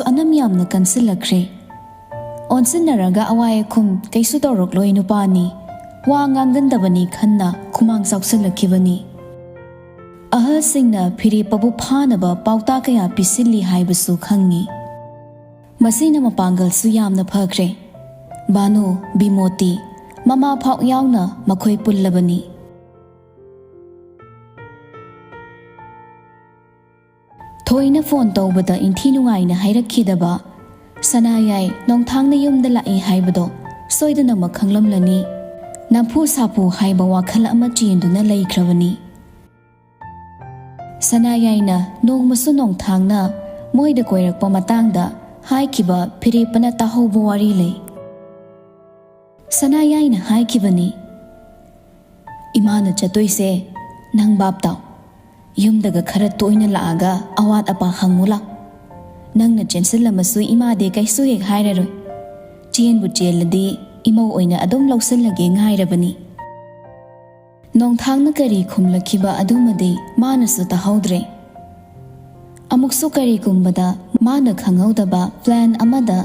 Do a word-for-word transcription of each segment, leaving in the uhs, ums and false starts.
ꯑꯅꯝ ꯌꯥꯝꯅ ꯀꯟꯁꯤꯜꯂꯛꯈ꯭ꯔꯦ꯫ ꯑꯣꯟꯁꯤꯟꯅꯔꯒ ꯑꯋꯥꯏ ꯑꯈꯨꯝ ꯀꯩꯁꯨ ꯇꯧꯔꯛꯂꯣꯏ ꯅꯨꯄꯥꯅꯤ, ꯋꯥ ꯉꯥꯡꯒꯟꯗꯕꯅꯤ ꯈꯟꯅ ꯈꯨꯃꯥꯡ ꯆꯥꯎꯁꯤꯜꯂꯛꯈꯤꯕꯅꯤ꯫ ꯑꯍꯜꯁꯤꯡꯅ ꯐꯤꯔꯦꯞꯄꯕꯨ ꯐꯥꯅꯕ ꯄꯥꯎꯇꯥꯛ ꯀꯌꯥ ꯄꯤꯁꯤꯜꯂꯤ ꯍꯥꯏꯕꯁꯨ ꯈꯪꯉꯤ꯫ ꯃꯁꯤꯅ ꯃꯄꯥꯡꯒꯜꯁꯨ ꯌꯥꯝꯅ ꯐꯈ꯭ꯔꯦ꯫ ꯚꯥꯅꯨ, ꯕꯤꯃꯣꯇꯤ, ꯃꯃꯥ ꯐꯥꯎ ꯌꯥꯎꯅ ꯃꯈꯣꯏ ꯄꯨꯜꯂꯕꯅꯤ꯫ ꯊꯣꯏꯅ ꯐꯣꯟ ꯇꯧꯕꯗ ꯏꯟꯊꯤ ꯅꯨꯡꯉꯥꯏꯅ ꯍꯥꯏꯔꯛꯈꯤꯗꯕ ꯁꯅꯥꯌꯥꯏ ꯅꯣꯡꯊꯥꯡꯅ ꯌꯨꯝꯗ ꯂꯥꯛꯏ ꯍꯥꯏꯕꯗꯣ ꯁꯣꯏꯗꯅꯃꯛ ꯈꯪꯂꯝꯂꯅꯤ꯫ ꯅꯝꯐꯨ ꯁꯥꯐꯨ ꯍꯥꯏꯕ ꯋꯥꯈꯜ ꯑꯃ ꯆꯦꯟꯗꯨꯅ ꯂꯩꯈ꯭ꯔꯕꯅꯤ꯫ ꯁꯅꯥꯌꯥꯏꯅ ꯅꯣꯡꯃꯁꯨ ꯅꯣꯡꯊꯥꯡꯅ ꯃꯣꯏꯗ ꯀꯣꯏꯔꯛꯄ ꯃꯇꯥꯡꯗ ꯍꯥꯏꯈꯤꯕ ꯐꯤꯔꯦꯞꯄꯅ ꯇꯥꯍꯧꯕ ꯋꯥꯔꯤ ꯂꯩ꯫ ꯁꯅꯥꯌꯥꯏꯅ ꯍꯥꯏꯈꯤꯕꯅꯤ, "ꯏꯃꯥꯅ ꯆꯠꯇꯣꯏꯁꯦ ꯅꯪ ꯚꯥꯞ ꯇꯥꯎ꯫ ꯌꯨꯝꯗꯒ ꯈꯔ ꯇꯣꯏꯅ ꯂꯥꯛꯑꯒ ꯑꯋꯥꯠ ꯑꯄꯥ ꯍꯪꯉꯨ ꯂꯥꯎ꯫ ꯅꯪꯅ ꯆꯦꯟꯁꯤꯜꯂꯝꯃꯁꯨ ꯏꯃꯥꯗꯤ ꯀꯩꯁꯨ ꯍꯦꯛ ꯍꯥꯏꯔꯔꯣꯏ꯫ ꯆꯦꯟꯕꯨ ꯆꯦꯜꯂꯗꯤ ꯏꯃꯧ ꯑꯣꯏꯅ ꯑꯗꯨꯝ ꯂꯧꯁꯤꯜꯂꯒꯦ ꯉꯥꯏꯔꯕꯅꯤ"꯫ ꯅꯣꯡꯊꯥꯡꯅ ꯀꯔꯤ ꯈꯨꯝꯂꯛꯈꯤꯕ ꯑꯗꯨꯃꯗꯤ ꯃꯥꯅꯁꯨ ꯇꯥꯍꯧꯗ꯭ꯔꯦ꯫ ꯑꯃꯨꯛꯁꯨ ꯀꯔꯤꯒꯨꯝꯕꯗ ꯃꯥꯅ ꯈꯪꯍꯧꯗꯕ ꯄ꯭ꯂꯥꯟ ꯑꯃꯗ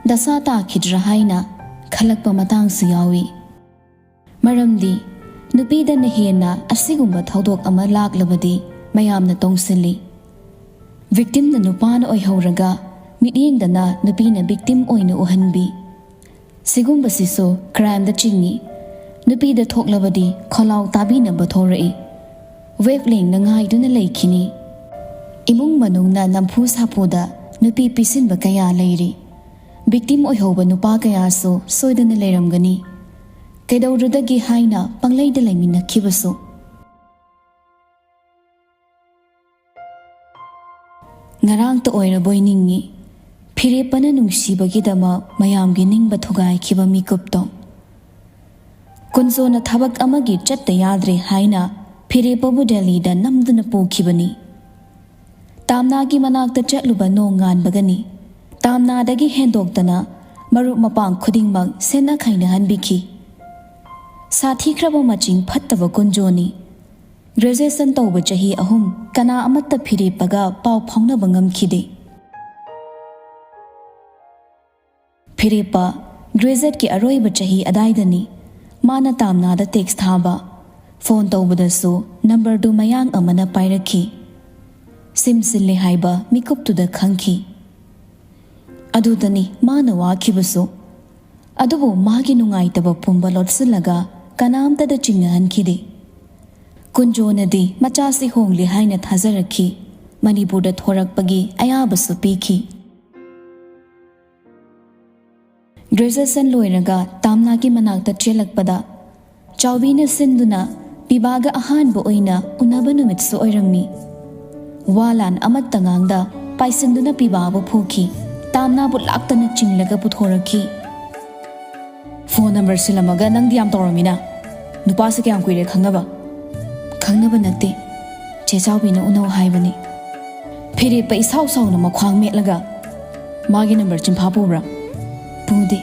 ꯗꯁꯥ ꯇꯥꯈꯤꯗ꯭ꯔꯥ ꯍꯥꯏꯅ ꯈꯜꯂꯛꯄ ꯃꯇꯥꯡꯁꯨ ꯌꯥꯎꯏ꯫ ꯃꯔꯝꯗꯤ ꯅꯨꯄꯤꯗꯅ ꯍꯦꯟꯅ ꯑꯁꯤꯒꯨꯝꯕ ꯊꯧꯗꯣꯛ ꯑꯃ ꯂꯥꯛꯂꯕꯗꯤ ꯃꯌꯥꯝꯅ ꯇꯣꯡꯁꯤꯜꯂꯤ꯫ ꯚꯤꯛꯇꯤꯝꯅ ꯅꯨꯄꯥꯅ ꯑꯣꯏꯍꯧꯔꯒ ꯃꯤꯠꯌꯦꯡꯗꯅ ꯅꯨꯄꯤꯅ ꯚꯤꯛꯇꯤꯝ ꯑꯣꯏꯅ ꯎꯍꯟꯕꯤ꯫ ꯁꯤꯒꯨꯝꯕꯁꯤꯁꯨ ꯀ꯭ꯔꯥꯏꯝꯗ ꯆꯤꯡꯏ꯫ ꯅꯨꯄꯤꯗ ꯊꯣꯛꯂꯕꯗꯤ ꯈꯣꯜꯂꯥꯎ ꯇꯥꯕꯤꯅꯕ ꯊꯣꯔꯛꯏ꯫ ꯋꯦꯕ ꯂꯦꯡꯅ ꯉꯥꯏꯗꯨꯅ ꯂꯩꯈꯤꯅꯤ꯫ ꯏꯃꯨꯡ ꯃꯅꯨꯡꯅ ꯅꯝꯐꯨ ꯁꯥꯐꯨꯗ ꯅꯨꯄꯤ ꯄꯤꯁꯤꯟꯕ ꯀꯌꯥ ꯂꯩꯔꯤ꯫ ꯚꯤꯛꯇꯤꯝ ꯑꯣꯏꯍꯧꯕ ꯅꯨꯄꯥ ꯀꯌꯥꯁꯨ ꯁꯣꯏꯗꯅ ꯂꯩꯔꯝꯒꯅꯤ꯫ ꯀꯩꯗꯧꯔꯨꯗꯒꯦ ꯍꯥꯏꯅ ꯄꯪꯂꯩꯗ ꯂꯩꯃꯤꯟꯅꯈꯤꯕꯁꯨ꯫ ꯉꯔꯥꯡꯇ ꯑꯣꯏꯔꯕꯣꯏ ꯅꯤꯡꯏ꯫ ꯐꯤꯔꯦꯞꯄꯅ ꯅꯨꯡꯁꯤꯕꯒꯤꯗꯃꯛ ꯃꯌꯥꯝꯒꯤ ꯅꯤꯡꯕ ꯊꯨꯒꯥꯏꯈꯤꯕ ꯃꯤꯀꯨꯞꯇꯣ꯫ ꯀꯨꯟꯖꯣꯅ ꯊꯕꯛ ꯑꯃꯒꯤ ꯆꯠꯇ ꯌꯥꯗ꯭ꯔꯦ ꯍꯥꯏꯅ ꯐꯤꯔꯦꯞꯄꯕꯨ ꯗꯦꯜꯂꯤꯗ ꯅꯝꯗꯨꯅ ꯄꯨꯈꯤꯕꯅꯤ꯫ ꯇꯥꯝꯅꯥꯒꯤ ꯃꯅꯥꯛꯇ ꯆꯠꯂꯨꯕ ꯅꯣꯡ ꯉꯥꯟꯕꯒꯅꯤ꯫ ꯇꯥꯝꯅꯥꯗꯒꯤ ꯍꯦꯟꯗꯣꯛꯇꯅ ꯃꯔꯨꯞ ꯃꯄꯥꯡ ꯈꯨꯗꯤꯡꯃꯛ ꯁꯦꯟꯅ ꯈꯥꯏꯅꯍꯟꯕꯤꯈꯤ꯫ ꯁꯥꯊꯤꯈ꯭ꯔꯕ ꯃꯆꯤꯡ ꯐꯠꯇꯕ ꯀꯨꯟꯖꯣꯅꯤ꯫ ꯒ꯭ꯔꯦꯖꯨꯑꯦꯁꯟ ꯇꯧꯕ ꯆꯍꯤ ꯑꯍꯨꯝ ꯀꯅꯥ ꯑꯃꯠꯇ ꯐꯤꯔꯦꯞꯄꯒ ꯄꯥꯎ ꯐꯥꯎꯅꯕ ꯉꯝꯈꯤꯗꯦ꯫ ꯐꯤꯔꯦꯞꯄ ꯒ꯭ꯔꯦꯖꯨꯑꯦꯠꯀꯤ ꯑꯔꯣꯏꯕ ꯆꯍꯤ ꯑꯗꯥꯏꯗꯅꯤ ꯃꯥꯅ ꯇꯥꯝꯅꯥꯗ ꯇꯦꯛꯁ ꯊꯥꯕ꯫ ꯐꯣꯟ ꯇꯧꯕꯗꯁꯨ ꯅꯝꯕꯔꯗꯨ ꯃꯌꯥꯡ ꯑꯃꯅ ꯄꯥꯏꯔꯛꯈꯤ꯫ ꯁꯤꯝ ꯁꯤꯜꯂꯦ ꯍꯥꯏꯕ ꯃꯤꯀꯨꯞꯇꯨꯗ ꯈꯪꯈꯤ꯫ ꯑꯗꯨꯗꯅꯤ ꯃꯥꯅ ꯋꯥꯈꯤꯕꯁꯨ꯫ ꯑꯗꯨꯕꯨ ꯃꯥꯒꯤ ꯅꯨꯡꯉꯥꯏꯇꯕ ꯄꯨꯝꯕ ꯂꯣꯠꯁꯤꯜꯂꯒ ꯀꯅꯥꯝꯇꯗ ꯆꯤꯡꯅꯍꯟꯈꯤꯗꯦ꯫ ꯀꯨꯟꯖꯣꯅꯗꯤ ꯃꯆꯥꯁꯤ ꯍꯣꯡꯂꯦ ꯍꯥꯏꯅ ꯊꯥꯖꯔꯛꯈꯤ꯫ ꯃꯅꯤꯄꯨꯔꯗ ꯊꯣꯔꯛꯄꯒꯤ ꯑꯌꯥꯕꯁꯨ ꯄꯤꯈꯤ꯫ ꯒ꯭ꯔꯦꯖꯨꯑꯦꯁꯟ ꯂꯣꯏꯔꯒ ꯇꯥꯝꯅꯥꯒꯤ ꯃꯅꯥꯛꯇ ꯆꯦꯜꯂꯛꯄꯗ ꯆꯥꯎꯕꯤꯅ ꯁꯤꯟꯗꯨꯅ ꯄꯤꯕꯥꯒ ꯑꯍꯥꯟꯕ ꯑꯣꯏꯅ ꯎꯅꯕ ꯅꯨꯃꯤꯠꯁꯨ ꯑꯣꯏꯔꯝꯃꯤ꯫ ꯋꯥ ꯂꯥꯟ ꯑꯃꯠꯇ ꯉꯥꯡꯗ ꯄꯥꯏꯁꯤꯟꯗꯨꯅ ꯄꯤꯕꯥꯕꯨ ꯐꯨꯈꯤ꯫ ꯇꯥꯝꯅꯥꯕꯨ ꯂꯥꯛꯇꯅ ꯆꯤꯡꯂꯒ ꯄꯨꯊꯣꯔꯛꯈꯤ꯫ ꯐꯣꯟ ꯅꯝꯕꯔ ꯁꯤꯜꯂꯝꯃꯒ ꯅꯪꯗꯤ ꯌꯥꯝ ꯇꯧꯔꯝꯃꯤꯅ꯫ ꯅꯨꯄꯥꯁꯦ ꯀꯌꯥꯝ ꯀꯨꯏꯔꯦ ꯈꯪꯅꯕ? ꯈꯪꯅꯕ ꯅꯠꯇꯦ꯫ ꯆꯦ ꯆꯥꯎꯕꯤꯅ ꯎꯅꯧ ꯍꯥꯏꯕꯅꯤ꯫ ꯐꯤꯔꯦꯞꯄ ꯏꯁꯥꯎ ꯁꯥꯎꯅ ꯃꯈ꯭ꯋꯥꯡ ꯃꯦꯠꯂꯒ, "ꯃꯥꯒꯤ ꯅꯝꯕꯔ ꯆꯤꯟꯐꯥ ꯄꯨꯕ꯭ꯔꯥ?" "ꯄꯨꯗꯦ꯫"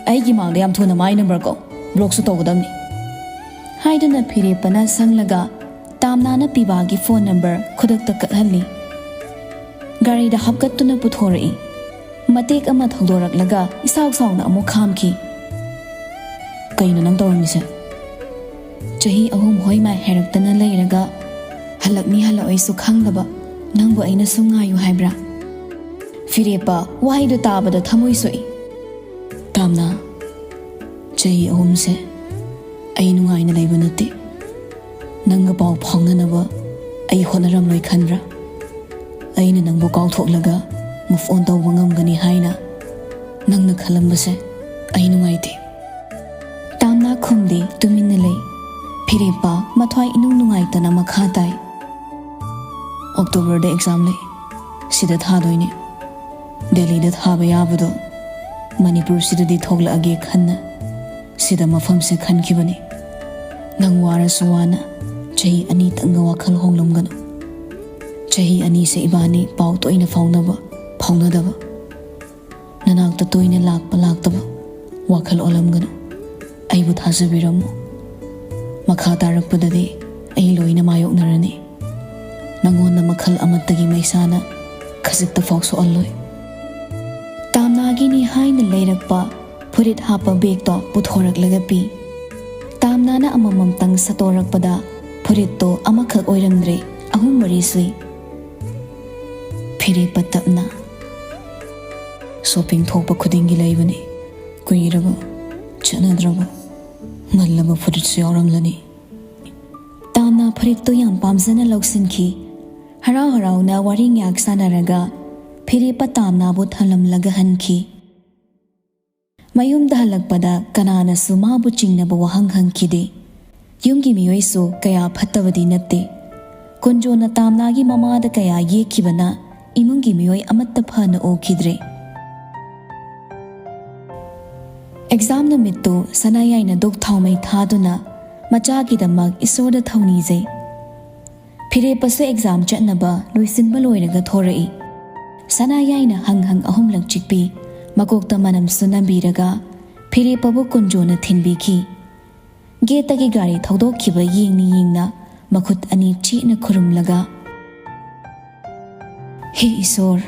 "ꯑꯩꯒꯤ ꯃꯥꯡꯗ ꯌꯥꯝ ꯊꯨꯅ ꯃꯥꯒꯤ ꯅꯝꯕꯔ ꯀꯧ꯫ ꯕ꯭ꯂꯣꯛꯁꯨ ꯇꯧꯒꯗꯕꯅꯤ꯫" ꯍꯥꯏꯗꯨꯅ ꯐꯤꯔꯦꯞꯄꯅ ꯁꯪꯂꯒ ꯇꯥꯝꯅꯥꯅ ꯄꯤꯕꯥꯒꯤ ꯐꯣꯟ ꯅꯝꯕꯔ ꯈꯨꯗꯛꯇ ꯀꯛꯍꯜꯂꯤ꯫ ꯒꯥꯔꯤꯗ ꯍꯥꯞꯀꯠꯇꯨꯅ ꯄꯨꯊꯣꯔꯛꯏ꯫ ꯃꯇꯦꯛ ꯑꯃ ꯊꯧꯗꯣꯔꯛꯂꯒ ꯏꯁꯥꯎ ꯁꯥꯎꯅ ꯑꯃꯨꯛ ꯈꯥꯝꯈꯤ꯫ "ꯀꯩꯅꯣ ꯅꯪ ꯇꯧꯔꯝꯃꯤꯁꯦ?" "ꯆꯍꯤ ꯑꯍꯨꯝ ꯍꯣꯏ ꯃꯥꯏ ꯍꯥꯏꯔꯛꯇꯅ ꯂꯩꯔꯒ ꯍꯜꯂꯛꯅꯤ ꯍꯜꯂꯛꯑꯣꯏꯁꯨ ꯈꯪꯗꯕ ꯅꯪꯕꯨ ꯑꯩꯅ ꯁꯨꯝ ꯉꯥꯏꯌꯨ ꯍꯥꯏꯕ꯭ꯔꯥ?" ꯐꯤꯔꯦꯞꯄ ꯋꯥꯍꯩꯗꯨ ꯇꯥꯕꯗ ꯊꯃꯣꯏ ꯁꯣꯛꯏ꯫ "ꯇꯥꯝꯅꯥ, ꯆꯍꯤ ꯑꯍꯨꯝꯁꯦ ꯑꯩ ꯅꯨꯡꯉꯥꯏꯅ ꯂꯩꯕ ꯅꯠꯇꯦ꯫ ꯅꯪꯒ ꯄꯥꯎ ꯐꯥꯎꯅꯅꯕ ꯑꯩ ꯍꯣꯠꯅꯔꯝꯂꯣꯏ ꯈꯟꯕ꯭ꯔꯥ? ꯑꯩꯅ ꯅꯪꯕꯨ ꯀꯥꯎꯊꯣꯛꯂꯒ move on ꯇꯧꯕ ꯉꯝꯒꯅꯤ ꯍꯥꯏꯅ ꯅꯪꯅ ꯈꯜꯂꯝꯕꯁꯦ ꯑꯩ ꯅꯨꯡꯉꯥꯏꯇꯦ꯫" ꯇꯥꯝꯅꯥ ꯈꯨꯝꯗꯦ, ꯇꯨꯃꯤꯟꯅ ꯂꯩ꯫ ꯐꯤꯔꯦꯞꯄ ꯃꯊ꯭ꯋꯥꯏ ꯏꯅꯨꯡ ꯅꯨꯡꯉꯥꯏꯇꯅ ꯃꯈꯥ ꯇꯥꯏ꯫ "ꯑꯣꯛꯇꯣꯕꯔꯗ ꯑꯦꯛꯖꯥꯝ ꯂꯩ꯫ ꯁꯤꯗ ꯊꯥꯗꯣꯏꯅꯦ꯫ ꯗꯦꯜꯂꯤꯗ ꯊꯥꯕ ꯌꯥꯕꯗꯣ ꯃꯅꯤꯄꯨꯔꯁꯤꯗꯗꯤ ꯊꯣꯛꯂꯛꯑꯒꯦ ꯈꯟꯅ ꯁꯤꯗ ꯃꯐꯝꯁꯦ ꯈꯟꯈꯤꯕꯅꯤ꯫ ꯅꯪ ꯋꯥꯔꯁꯨ ꯋꯥꯅ ꯆꯍꯤ ꯑꯅꯤꯇꯪꯒ ꯋꯥꯈꯜ ꯍꯣꯡꯂꯝꯒꯅꯨ꯫ ꯆꯍꯤ ꯑꯅꯤꯁꯦ ꯏꯕꯥꯅꯤ ꯄꯥꯎ ꯇꯣꯏꯅ ꯐꯥꯎꯅꯕ, ꯐꯥꯎꯅꯗꯕ, ꯅꯅꯥꯛꯇ ꯇꯣꯏꯅ ꯂꯥꯛꯄ ꯂꯥꯛꯇꯕ ꯋꯥꯈꯜ ꯑꯣꯜꯂꯝꯒꯅꯨ꯫ ꯑꯩꯕꯨ ꯊꯥꯖꯕꯤꯔꯝꯃꯨ꯫ ꯃꯈꯥ ꯇꯥꯔꯛꯄꯗꯗꯤ ꯑꯩ ꯂꯣꯏꯅ ꯃꯥꯌꯣꯛꯅꯔꯅꯤ꯫ ꯅꯪꯉꯣꯟꯗ ꯃꯈꯜ ꯑꯃꯠꯇꯒꯤ ꯃꯩꯁꯥꯅ ꯈꯖꯤꯛꯇ ꯐꯥꯎ ꯁꯣꯛꯍꯜꯂꯣꯏ꯫" ꯇꯥꯝꯅꯥꯒꯤ ꯏꯅꯤ ꯍꯥꯏꯅ ꯂꯩꯔꯛꯄ ꯐꯨꯔꯤꯠ ꯍꯥꯞꯄ ꯕꯦꯒꯇꯣ ꯄꯨꯊꯣꯔꯛꯂꯒ ꯄꯤ꯫ ꯇꯥꯝꯅꯥꯅ ꯑꯃꯃꯝꯇꯪ ꯁꯠꯇꯣꯔꯛꯄꯗ ꯐꯨꯔꯤꯠꯇꯣ ꯑꯃꯈꯛ ꯑꯣꯏꯔꯝꯗ꯭ꯔꯦ, ꯑꯍꯨꯝ ꯃꯔꯤ ꯁꯨꯏ꯫ ꯐꯤꯔꯦꯞꯄ ꯇꯞꯅ, "ꯁꯣꯄꯤꯡ ꯊꯣꯛꯄ ꯈꯨꯗꯤꯡꯒꯤ ꯂꯩꯕꯅꯤ, ꯀꯨꯏꯔꯕ ꯆꯠꯅꯗ꯭ꯔꯕ ꯃꯜꯂꯕ ꯐꯨꯔꯤꯠꯁꯨ ꯌꯥꯎꯔꯝꯂꯅꯤ"꯫ ꯇꯥꯝꯅꯥ ꯐꯨꯔꯤꯠꯇꯨ ꯌꯥꯝ ꯄꯥꯝꯖꯅ ꯂꯧꯁꯤꯟꯈꯤ꯫ ꯍꯔꯥꯎ ꯍꯔꯥꯎꯅ ꯋꯥꯔꯤ ꯉꯥꯏꯍꯥꯛ ꯁꯥꯟꯅꯔꯒ ꯐꯤꯔꯦꯞꯄ ꯇꯥꯝꯅꯥꯕꯨ ꯊꯝꯂꯝꯂꯒ ꯍꯟꯈꯤ꯫ ꯃꯌꯨꯝꯗ ꯍꯜꯂꯛꯄꯗ ꯀꯅꯥꯅꯁꯨ ꯃꯥꯕꯨ ꯆꯤꯡꯅꯕ ꯋꯥꯍꯪ ꯍꯪꯈꯤꯗꯦ꯫ ꯌꯨꯝꯒꯤ ꯃꯤꯑꯣꯏꯁꯨ ꯀꯌꯥ ꯐꯠꯇꯕꯗꯤ ꯅꯠꯇꯦ꯫ ꯀꯨꯟꯖꯣꯅ ꯇꯥꯝꯅꯥꯒꯤ ꯃꯃꯥꯗ ꯀꯌꯥ ꯌꯦꯛꯈꯤꯕꯅ ꯏꯃꯨꯡꯒꯤ ꯃꯤꯑꯣꯏ ꯑꯃꯠꯇ ꯐꯅ ꯎꯈꯤꯗ꯭ꯔꯦ꯫ ꯑꯦꯛꯖꯥꯝ ꯅꯨꯃꯤꯠꯇꯨ ꯁꯅꯥꯌꯥꯏꯅ ꯗꯨꯛ ꯊꯥꯎꯃꯩ ꯊꯥꯗꯨꯅ ꯃꯆꯥꯒꯤꯗꯃꯛ ꯏꯁꯣꯔꯗ ꯊꯧꯅꯤꯖꯩ꯫ ꯐꯤꯔꯦꯞꯄꯁꯨ ꯑꯦꯛꯖꯥꯝ ꯆꯠꯅꯕ ꯂꯣꯏꯁꯤꯟꯕ ꯂꯣꯏꯔꯒ ꯊꯣꯔꯛꯏ꯫ ꯁꯅꯥꯌꯥꯏꯅ ꯍꯪ ꯍꯪ ꯑꯍꯨꯝꯂꯛ ꯆꯤꯛꯄꯤ, ꯃꯀꯣꯛꯇ ꯃꯅꯝꯁꯨ ꯅꯝꯕꯤꯔꯒ ꯐꯤꯔꯦꯞꯄꯕꯨ ꯀꯨꯟꯖꯣꯅ ꯊꯤꯟꯕꯤꯈꯤ꯫ ꯒꯦꯠꯇꯒꯤ ꯒꯥꯔꯤ ꯊꯧꯗꯣꯛꯈꯤꯕ ꯌꯦꯡꯅ ꯌꯦꯡꯅ ꯃꯈꯨꯠ ꯑꯅꯤ ꯆꯦꯠꯅ ꯈꯨꯔꯨꯝꯂꯒ, "ꯍꯦ ꯏꯁꯣꯔ,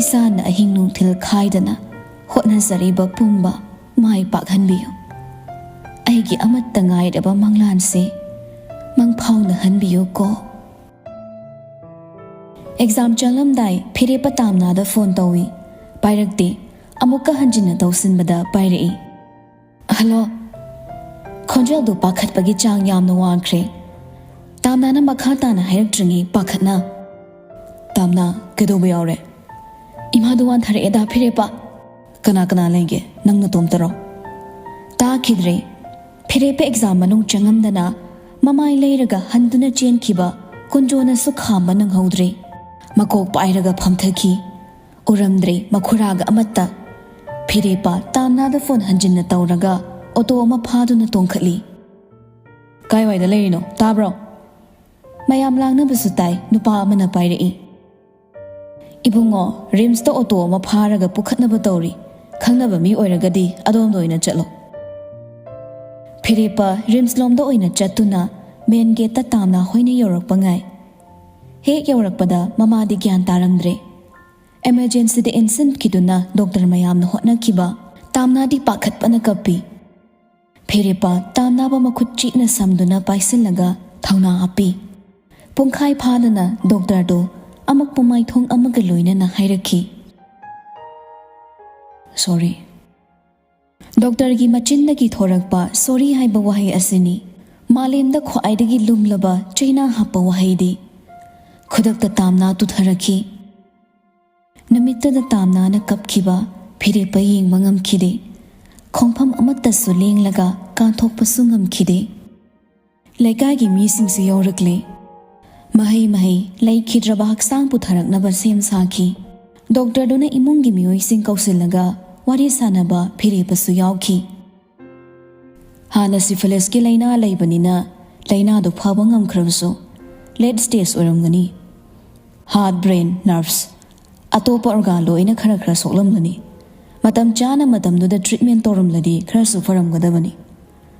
ꯏꯁꯥꯅ ꯑꯍꯤꯡ ꯅꯨꯡꯊꯤꯜ ꯈꯥꯏꯗꯅ ꯍꯣꯠꯅꯖꯔꯤꯕ ꯄꯨꯝꯕ ꯃꯥꯏ ꯄꯥꯛꯍꯟꯕꯤꯌꯨ꯫ ꯑꯩꯒꯤ ꯑꯃꯠꯇ ꯉꯥꯏꯔꯕ ꯃꯪꯂꯥꯟꯁꯦ ꯃꯪꯐꯥꯎꯅꯍꯟꯕꯤꯌꯨ ꯀꯣ"꯫ ꯑꯦꯛꯖꯥꯝ ꯆꯪꯂꯝꯗꯥꯏ ꯐꯤꯔꯦꯞꯄ ꯇꯥꯝꯅꯥꯗ ꯐꯣꯟ ꯇꯧꯏ꯫ ꯄꯥꯏꯔꯛꯇꯦ꯫ ꯑꯃꯨꯛꯀ ꯍꯟꯖꯤꯟꯅ ꯇꯧꯁꯤꯟꯕꯗ ꯄꯥꯏꯔꯛꯏ꯫ "ꯍꯜꯂꯣ"꯫ ꯈꯣꯟꯖꯦꯜꯗꯨ ꯄꯥꯈꯠꯄꯒꯤ ꯆꯥꯡ ꯌꯥꯝꯅ ꯋꯥꯡꯈ꯭ꯔꯦ꯫ ꯇꯥꯝꯅꯥꯅ ꯃꯈꯥ ꯇꯥꯅ ꯍꯥꯏꯔꯛꯇ꯭ꯔꯤꯉꯩ ꯄꯥꯈꯠꯅ, "ꯇꯥꯝꯅꯥ, ꯀꯩꯗꯧꯕ ꯌꯥꯎꯔꯦ?" "ꯏꯃꯥꯗꯨ ꯋꯥꯟꯊꯔꯛꯑꯦꯗ ꯐꯤꯔꯦꯞꯄ"꯫ "ꯀꯅꯥ ꯀꯅꯥ ꯂꯩꯒꯦ? ꯅꯪ ꯅꯇꯣꯝꯇꯔꯣ?" ꯇꯥꯈꯤꯗ꯭ꯔꯦ꯫ ꯐꯤꯔꯦꯞꯄ ꯑꯦꯛꯖꯥꯝ ꯃꯅꯨꯡ ꯆꯪꯉꯝꯗꯅ ꯃꯃꯥꯏ ꯂꯩꯔꯒ ꯍꯟꯗꯨꯅ ꯆꯦꯟꯈꯤꯕ ꯀꯨꯟꯖꯣꯅꯁꯨ ꯈꯥꯝꯕ ꯅꯪꯍꯧꯗ꯭ꯔꯦ꯫ ꯃꯀꯣꯛ ꯄꯥꯏꯔꯒ ꯐꯝꯊꯈꯤ꯫ ꯎꯔꯝꯗ꯭ꯔꯦ ꯃꯈꯨꯔꯥꯒ ꯑꯃꯠꯇ꯫ ꯐꯤꯔꯦꯞꯄ ꯇꯥꯝꯅꯥꯗ ꯐꯣꯟ ꯍꯟꯖꯤꯟꯅ ꯇꯧꯔꯒ ꯑꯣꯇꯣ ꯑꯃ ꯐꯥꯗꯨꯅ ꯇꯣꯡꯈꯠꯂꯤ꯫ "ꯀꯥꯏꯋꯥꯏꯗ ꯂꯩꯔꯤꯅꯣ? ꯇꯥꯕ꯭ꯔꯣ?" ꯃꯌꯥꯝ ꯂꯥꯡꯅꯕꯁꯨ ꯇꯥꯏ, ꯅꯨꯄꯥ ꯑꯃꯅ ꯄꯥꯏꯔꯛꯏ꯫ "ꯏꯕꯨꯡꯉꯣ, ꯔꯤꯝꯁꯇ ꯑꯣꯇꯣ ꯑꯃ ꯐꯥꯔꯒ ꯄꯨꯈꯠꯅꯕ ꯇꯧꯔꯤ꯫ ꯈꯪꯅꯕ ꯃꯤ ꯑꯣꯏꯔꯒꯗꯤ ꯑꯗꯣꯝꯗ ꯑꯣꯏꯅ ꯆꯠꯂꯣ"꯫ ꯐꯤꯔꯦꯞꯄ ꯔꯤꯝꯁ ꯂꯣꯝꯗ ꯑꯣꯏꯅ ꯆꯠꯇꯨꯅ ꯃꯦꯟ ꯒꯦꯠꯇ ꯇꯥꯝꯅꯥ ꯍꯣꯏꯅ ꯌꯧꯔꯛꯄ ꯉꯥꯏ꯫ ꯍꯦꯛ ꯌꯧꯔꯛꯄꯗ ꯃꯃꯥꯗꯤ ꯒ꯭ꯌꯥꯟ ꯇꯥꯔꯝꯗ꯭ꯔꯦ꯫ ꯑꯦꯃꯔꯖꯦꯟꯁꯤꯗ ꯏꯟꯁꯤꯟꯈꯤꯗꯨꯅ ꯗꯣꯛꯇꯔ ꯃꯌꯥꯝꯅ ꯍꯣꯠꯅꯈꯤꯕ꯫ ꯇꯥꯝꯅꯥꯗꯤ ꯄꯥꯈꯠꯄꯅ ꯀꯞꯄꯤ꯫ ꯐꯤꯔꯦꯞꯄ ꯇꯥꯝꯅꯥꯕ ꯃꯈꯨꯠ ꯆꯦꯠꯅ ꯁꯝꯗꯨꯅ ꯄꯥꯏꯁꯤꯜꯂꯒ ꯊꯧꯅꯥ ꯍꯥꯞꯄꯤ꯫ ꯄꯨꯡꯈꯥꯏ ꯐꯥꯗꯅ ꯗꯣꯛꯇꯔꯗꯨ ꯑꯃꯛꯄ ꯃꯥꯏꯊꯣꯡ ꯑꯃꯒ ꯂꯣꯏꯅꯅ ꯍꯥꯏꯔꯛꯈꯤ, "ꯁꯣꯔꯤ"꯫ ꯗꯣꯛꯇꯔꯒꯤ ꯃꯆꯤꯟꯗꯒꯤ ꯊꯣꯔꯛꯄ "ꯁꯣꯔꯤ" ꯍꯥꯏꯕ ꯋꯥꯍꯩ ꯑꯁꯤꯅꯤ ꯃꯥꯂꯦꯝꯗ ꯈ꯭ꯋꯥꯏꯗꯒꯤ ꯂꯨꯝꯂꯕ ꯆꯩꯅꯥ ꯍꯥꯞꯄ ꯋꯥꯍꯩꯗꯤ꯫ ꯈꯨꯗꯛꯇ ꯇꯥꯝꯅꯥ ꯇꯨꯊꯔꯛꯈꯤ꯫ ꯅꯨꯃꯤꯠꯇꯨꯗ ꯇꯥꯝꯅꯥꯅ ꯀꯞꯈꯤꯕ ꯐꯤꯔꯦꯞꯄ ꯌꯦꯡꯕ ꯉꯝꯈꯤꯗꯦ꯫ ꯈꯣꯡꯐꯝ ꯑꯃꯠꯇꯁꯨ ꯂꯦꯡꯂꯒ ꯀꯥꯟꯊꯣꯛꯄꯁꯨ ꯉꯝꯈꯤꯗꯦ꯫ ꯂꯩꯀꯥꯏꯒꯤ ꯃꯤꯁꯤꯡꯁꯨ ꯌꯧꯔꯛꯂꯦ꯫ ꯃꯍꯩ ꯃꯍꯩ ꯂꯩꯈꯤꯗ꯭ꯔꯕ ꯍꯛꯆꯥꯡ ꯄꯨꯊꯔꯛꯅꯕ ꯁꯦꯝ ꯁꯥꯈꯤ꯫ ꯗꯣꯛꯇꯔꯗꯨꯅ ꯏꯃꯨꯡꯒꯤ ꯃꯤꯑꯣꯏꯁꯤꯡ ꯀꯧꯁꯤꯜꯂꯒ ꯋꯥꯔꯤ ꯁꯥꯅꯕ ꯐꯤꯔꯦꯞꯄꯁꯨ ꯌꯥꯎꯈꯤ꯫ ꯍꯥꯟꯅ ꯁꯤꯐꯤꯂꯤꯁꯀꯤ ꯂꯥꯏꯅꯥ ꯂꯩꯕꯅꯤꯅ ꯂꯥꯏꯅꯥꯗꯨ ꯐꯕ ꯉꯝꯈ꯭ꯔꯕꯁꯨ ꯂꯦꯠ ꯁ꯭ꯇꯦꯖ ꯑꯣꯏꯔꯝꯒꯅꯤ꯫ ꯍꯥꯔꯠ, ꯕ꯭ꯔꯦꯟ, ꯅꯔꯚꯁ, ꯑꯇꯣꯞꯄ ꯑꯣꯔꯒꯥꯟ ꯂꯣꯏꯅ ꯈꯔ ꯈꯔ ꯁꯣꯛꯂꯝꯂꯅꯤ꯫ ꯃꯇꯝ ꯆꯥꯅ ꯃꯇꯝꯗꯨꯗ ꯇ꯭ꯔꯤꯠꯃꯦꯟ ꯇꯧꯔꯝꯂꯗꯤ ꯈꯔꯁꯨ ꯐꯔꯝꯒꯗꯕꯅꯤ꯫